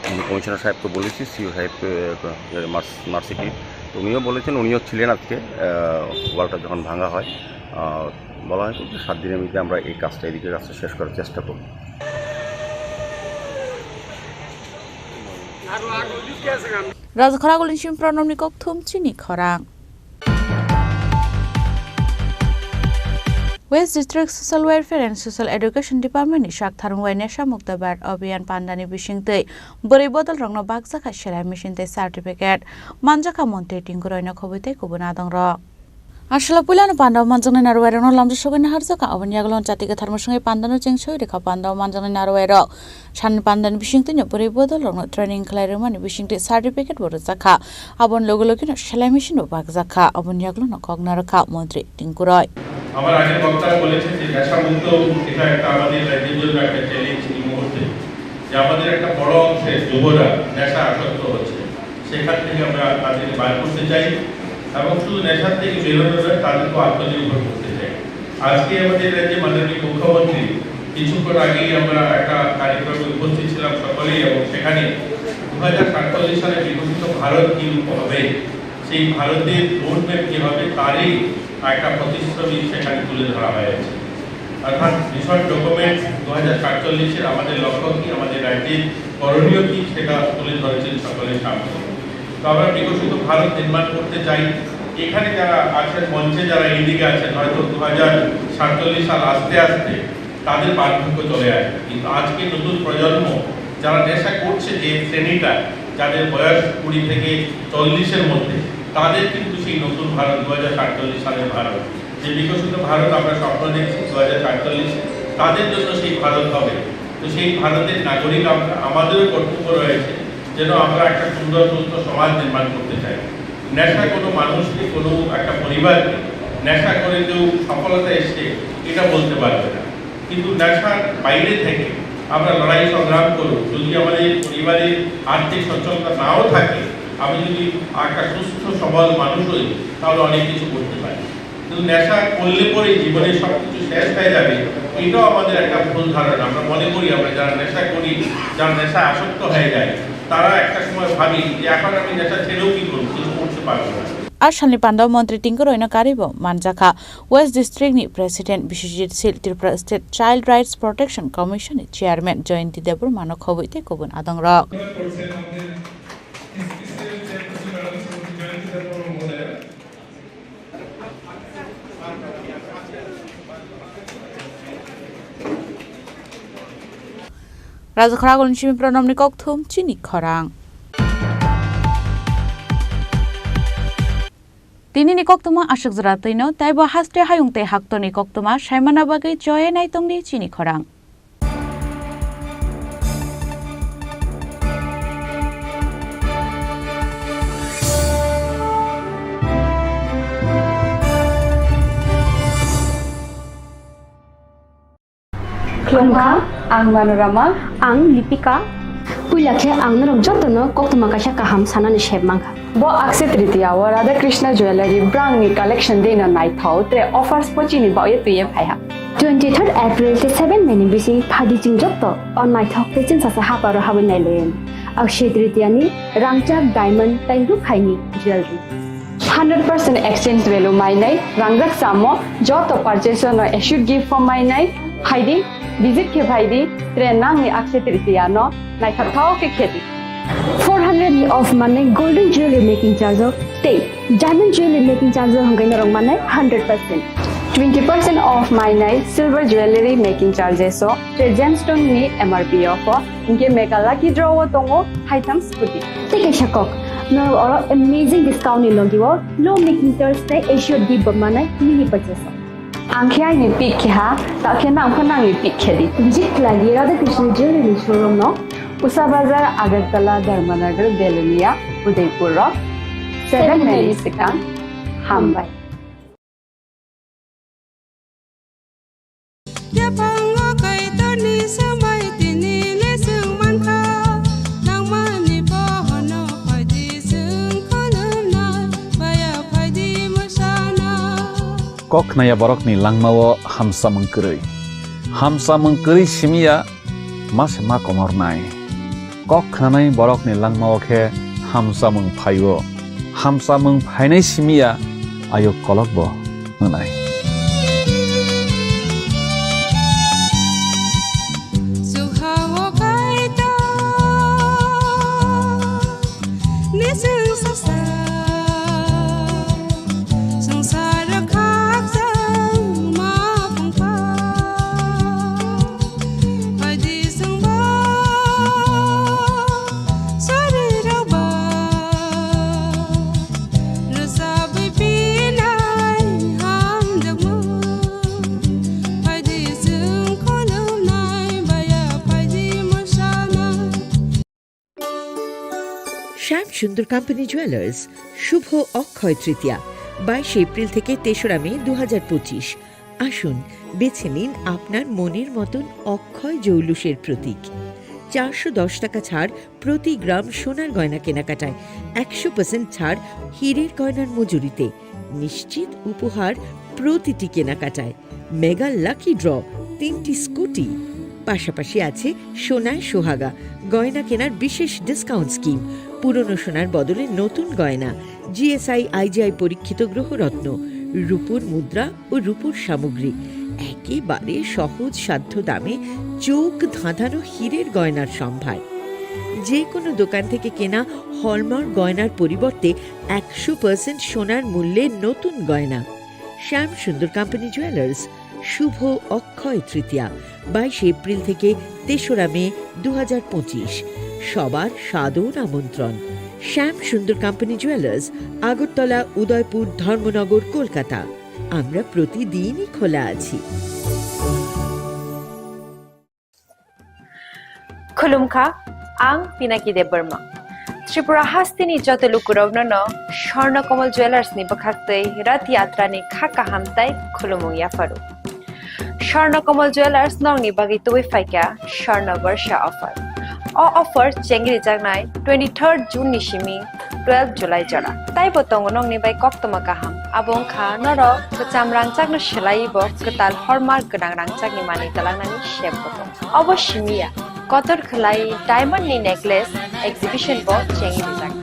উম, কমিশনার সাহেবকে বলেছি, সিইও সাহেবকে, আহ, মার্স-, মার্সিকে, তো উনিও বলেছেন, উনিও ছিলেন আজকে, আহ, ওয়ালটা যখন ভাঙা হয়। আহ, বলা হয়েছে যে সাত দিনের মধ্যে আমরা এই কাজটা, এদিকে কাজটা শেষ করার চেষ্টা করব। Raja khorang ulin sim pranamni kok thum chini khorang. West District Social Welfare and Social Education Department ni sak tharung wai nesha mukta bar abhiyan pandani bisingtwi bwrwi bodol rokno bakjakha selai machine tei certificate manjakha montri Tinku Roy no khobwi tei kubun adong rok. Aswla puilano pandao manjaknai narwai rokno lamjak sogwi naharjakha. Aboni yagulo chati kwthar mwswngwi pandano cheng soi rikha. Pandao manjaknai narwai rok sani pandani bisingtwino bwrwi bodol rokno training khlai rwmani bisingtwi certificate bo rwjakha. Aboni logi logino selai machine bo bakjakha. Aboni yagulono kok narwkha montri Tinku Roy. আমার আগের বক্তারা বলেছেন যে নেশামুক্ত এটা একটা আমাদের রাজ্যের জন্য একটা চ্যালেঞ্জ এই মুহূর্তে, যে আমাদের একটা বড় অংশের যুবরা নেশা আসক্ত হচ্ছে, সেখান থেকে আমরা তাদেরকে বার করতে চাই এবং শুধু নেশার থেকে বেরোনো নয়, তাদেরকেও আত্মনির্ভর করতে চাই। আজকে আমাদের রাজ্যে মাননীয় মুখ্যমন্ত্রী কিছুক্ষণ আগেই আমরা একটা কার্যক্রমে উপস্থিত ছিলাম সকলেই, এবং সেখানে দু হাজার সাতচল্লিশ সালে বিকশিত ভারত কি রূপ হবে, সেই ভারতের রোডম্যাপ কি হবে, তারই একটা প্রতিচ্ছবি সেখানে তুলে ধরা হয়েছে। অর্থাৎ ভিশন ডকুমেন্ট দু হাজার সাতচল্লিশের আমাদের লক্ষ্য কি, আমাদের রাজ্যের করণীয় কি, সেটা তুলে ধরেছেন সকলের সামনে। তো আমরা বিকশিত ভারত নির্মাণ করতে চাই। এখানে যারা আছেন, মঞ্চে যারা এইদিকে আছেন, হয়তো দু হাজার সাতচল্লিশ সাল আসতে আসতে তাদের বার্ধক্য চলে আসবে, কিন্তু আজকে নতুন প্রজন্ম যারা নেশা করছে, যে শ্রেণীটা, যাদের বয়স কুড়ি থেকে চল্লিশের মধ্যে, তাদের কিন্তু সেই নতুন ভারত, দু হাজার সাতচল্লিশ সালের ভারত, যে বিকশিত ভারত আমরা স্বপ্ন দেখছি দু হাজার সাতচল্লিশে, তাদের জন্য সেই ভারত হবে। তো সেই ভারতের নাগরিক আমরা, আমাদেরও কর্তব্য রয়েছে যেন আমরা একটা সুন্দর সুস্থ সমাজ নির্মাণ করতে চাই। নেশা কোনো মানুষকে, কোনো একটা পরিবারকে, নেশা করে কেউ সফলতা এসছে এটা বলতে পারবে না, কিন্তু নেশার বাইরে থেকে আমরা লড়াই সংগ্রাম করব। যদি আমাদের পরিবারে আর্থিক সচ্ছলতা নাও থাকে, আমি যদি একটা সুস্থ সবল মানুষ হই, তাহলে অনেক কিছু করতে পারি। কিন্তু নেশা করলে পরে জীবনের সব কিছু শেষ হয়ে যাবে, এটাও আমাদের একটা ভুল ধারণা। আমরা মনে করি আমরা যারা নেশা করি, যারা নেশা আসক্ত হয়ে যায়, তারা একটা সময় ভাবি যে এখন আমি নেশা ছেড়েও কি করবো, কিছু করতে পারবো না। A salni pandao montri Tinku Roy no karibo manjakha West District ni President Biswajit Sil, Tripura State Child Rights Protection Commission ni Chairman Jayanti Debbarma no khobwi tei kubun adong rok. Raja khorang ulni simi pranamni kokthum chini khorang. Tini ni koktwma aswk jora twino, tei bo haste hayung tei haktorni koktwma saimana bagwi choye naitongdi chini khorang. Khulumkha, ang Manorama. Ang Lipika. Puila khe ang norok jotono koktwma kaisa kaham sanani sep mankha. Bo Akshaya Tritiya o Radha Krishna Jewellery brangni collection deino naithok, tre offers bo chini baoye twiye phaiha. Twenty third April tei seven May ni bising phaidi chwng joto o naithok tei chwngsacha haparo habwi nailaiyani. Akshaya Tritiya ni rangchak, diamond tei rukhaini jewellery. Hundred percent exchange value mainai, rangjak chamo, joto purchase no assured gift form mainai, phaidi, visit khe phaidi, tre nangni Akshaya Tritiya no naithok thok khe khedi. Four hundred ni off manai golden jewelry making charge o tei diamond jewelry making charge o hwnkhai norok manai hundred percent. Twenty percent off mainai silver jewelry making charges o tre gemstone ni M R P o pho. Hinkhe mega lucky draw o tongo haitham scooty. Tei kaisa kok, norok oro amazing discount ni logi o low making charge tei assured gift bo manai mini purchase o. Ang khe aini pick khe ha, ta khe nang pho nangni pick khe di. Visit khlai di Radha Krishna Jewellery showroom no. Usa Bazar, Agartala, Dharmanagar, Belonia, Udaipur rok. Seven minutes swkang. Hambai. Yaphango Kaitorni swmai tini le chwng mankha, nangmani bohono phaidi chwng khulumnai, baya phaidi mwsana. Kok khnaya borokni langmao hamsamung kwrwi. Hamsamung kwrwi simiya ma se ma komornai. Kok khnanai borokni langmao khe hamsamung phaio. Hamsamung phainai simiya ayuk kolokbo wngnai. Chwng sasa swngchar khakchangma phungkha. Phaidi chwngbo sorirokba rwchabwi pinai hamjakmung. Phaidi chwng khulumnai baya phaidi mwsana. শ্যাম সুন্দর company jewellers, শুভ অক্ষয় তৃতীয়া, বাইশে এপ্রিল থেকে তেসরা মে দু হাজার পঁচিশ। আসুন, বেছে নিন আপনার মনের মতন অক্ষয় জৌলুসের প্রতীক। চারশো দশ টাকা ছাড় প্রতি গ্রাম সোনার গয়না কেনাকাটায়, একশো পার্সেন্ট ছাড় হীরের গয়নার মজুরিতে, নিশ্চিত উপহার প্রতিটি কেনাকাটায়। মেগা লাকি ড্র, তিনটি স্কুটি, পাশাপাশি আছে সোনায় সোহাগা, গয়না কেনার বিশেষ ডিসকাউন্ট স্কিম, পুরনো সোনার বদলে নতুন গয়না, জিএসআই আইজিআই পরীক্ষিত গ্রহরত্ন, রূপোর মুদ্রা ও রূপোর সামগ্রী, একেবারে সহজ সাধ্য দামে চোখ ধাঁধানো হীরের গয়নার সম্ভার। যে কোনো দোকান থেকে কেনা হলমার্ক গয়নার পরিবর্তে একশো পার্সেন্ট সোনার মূল্যে নতুন গয়না। শ্যাম সুন্দর কোম্পানি জুয়েলার্স, শুভ অক্ষয় তৃতীয়া, বাইশে এপ্রিল থেকে তেসরা মে দু হাজার পঁচিশ। সবার সাদর আমন্ত্রণ। শ্যাম সুন্দর কোম্পানি জুয়েলার্স, আগরতলা, উদয়পুর, ধর্মনগর, কলকাতা। আমরা প্রতিদিনই খোলা আছি। Khulumkha, ang Pinaki Debbarma. Tripura hasteni joto lukurokno no Swarna Kamal Jewellers ni bwkhaktwi Rath Yatra ni kha kaham tai khulumung yapharu. Swarna Kamal Jewellers nokni bagwi tubui phaikha Swarna Barsha offer. O offer chengri jaknai twenty-third June ni simi twelve July jora. Taibo tongo nokni bai koktwma kaham. Abo wngkha norok kwcham rangchakno swlaiwi bo kwtal hallmark gwnang rangchakni manwi twlangnani sep bo tongo. Obo simiya, kotor khwlai diamond ni necklace exhibition bo chengwi rijak.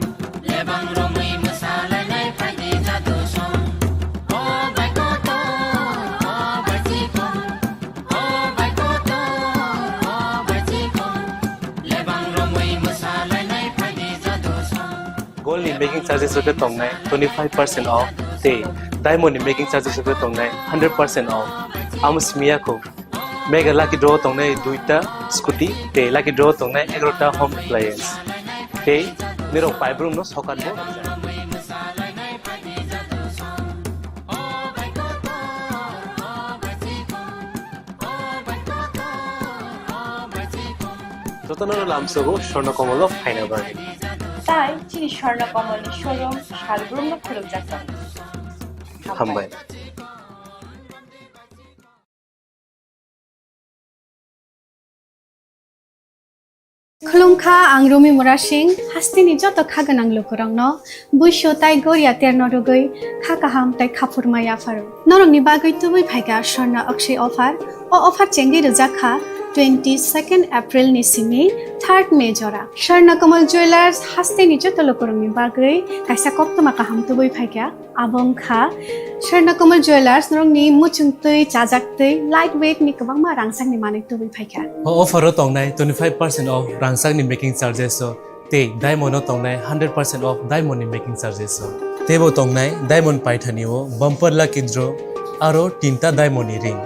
Gold ni making charges rok khe tongnai twenty five percent off tei diamond ni making charges rok khe tongnai hundred percent off. Amo simiya kho mega lucky draw tongnai duita scooty tei lucky draw tongnai egarota home appliance tei nirok paibrumno sokat bo rwjak. Jotono lamsogo Swarna Kamal o phaina bagwi. Tai chini Swarna Kamal ni showroom salbrumno khulumjak tongo. Hambai. Khulumkha, ang Rumi Murasing, hasteni joto kha gwnang lukurokno buisu tai goria terno rwgwi kha kaham tai khaphurma yapharu. Norokni bagwi tubui phaikha Swarna Akshay offer. O offer chengwi rwjak kha twenty second April ni simi third May jora. Swarna Kamal Jewellers hasteni joto lukurokni bagwi kaisa koktwma kaham tubui phaikha. Abo wngkha Swarna Kamal Jewellers, norokni muchungtwi, chajaktwi, light weight ni kwbangma rangchakni manwi tubui phaikha. O offer o tongnai twenty five percent off rangchakni making charges o tei diamond o tongnai hundred percent off diamond ni making charges o. Teibo tongnai diamond paithani o bumper lucky draw aro tinta diamond ni ring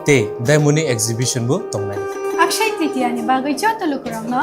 tei diamond ni exhibition bo tongnai. Akshay Tritiya ni bagwi joto lukurokno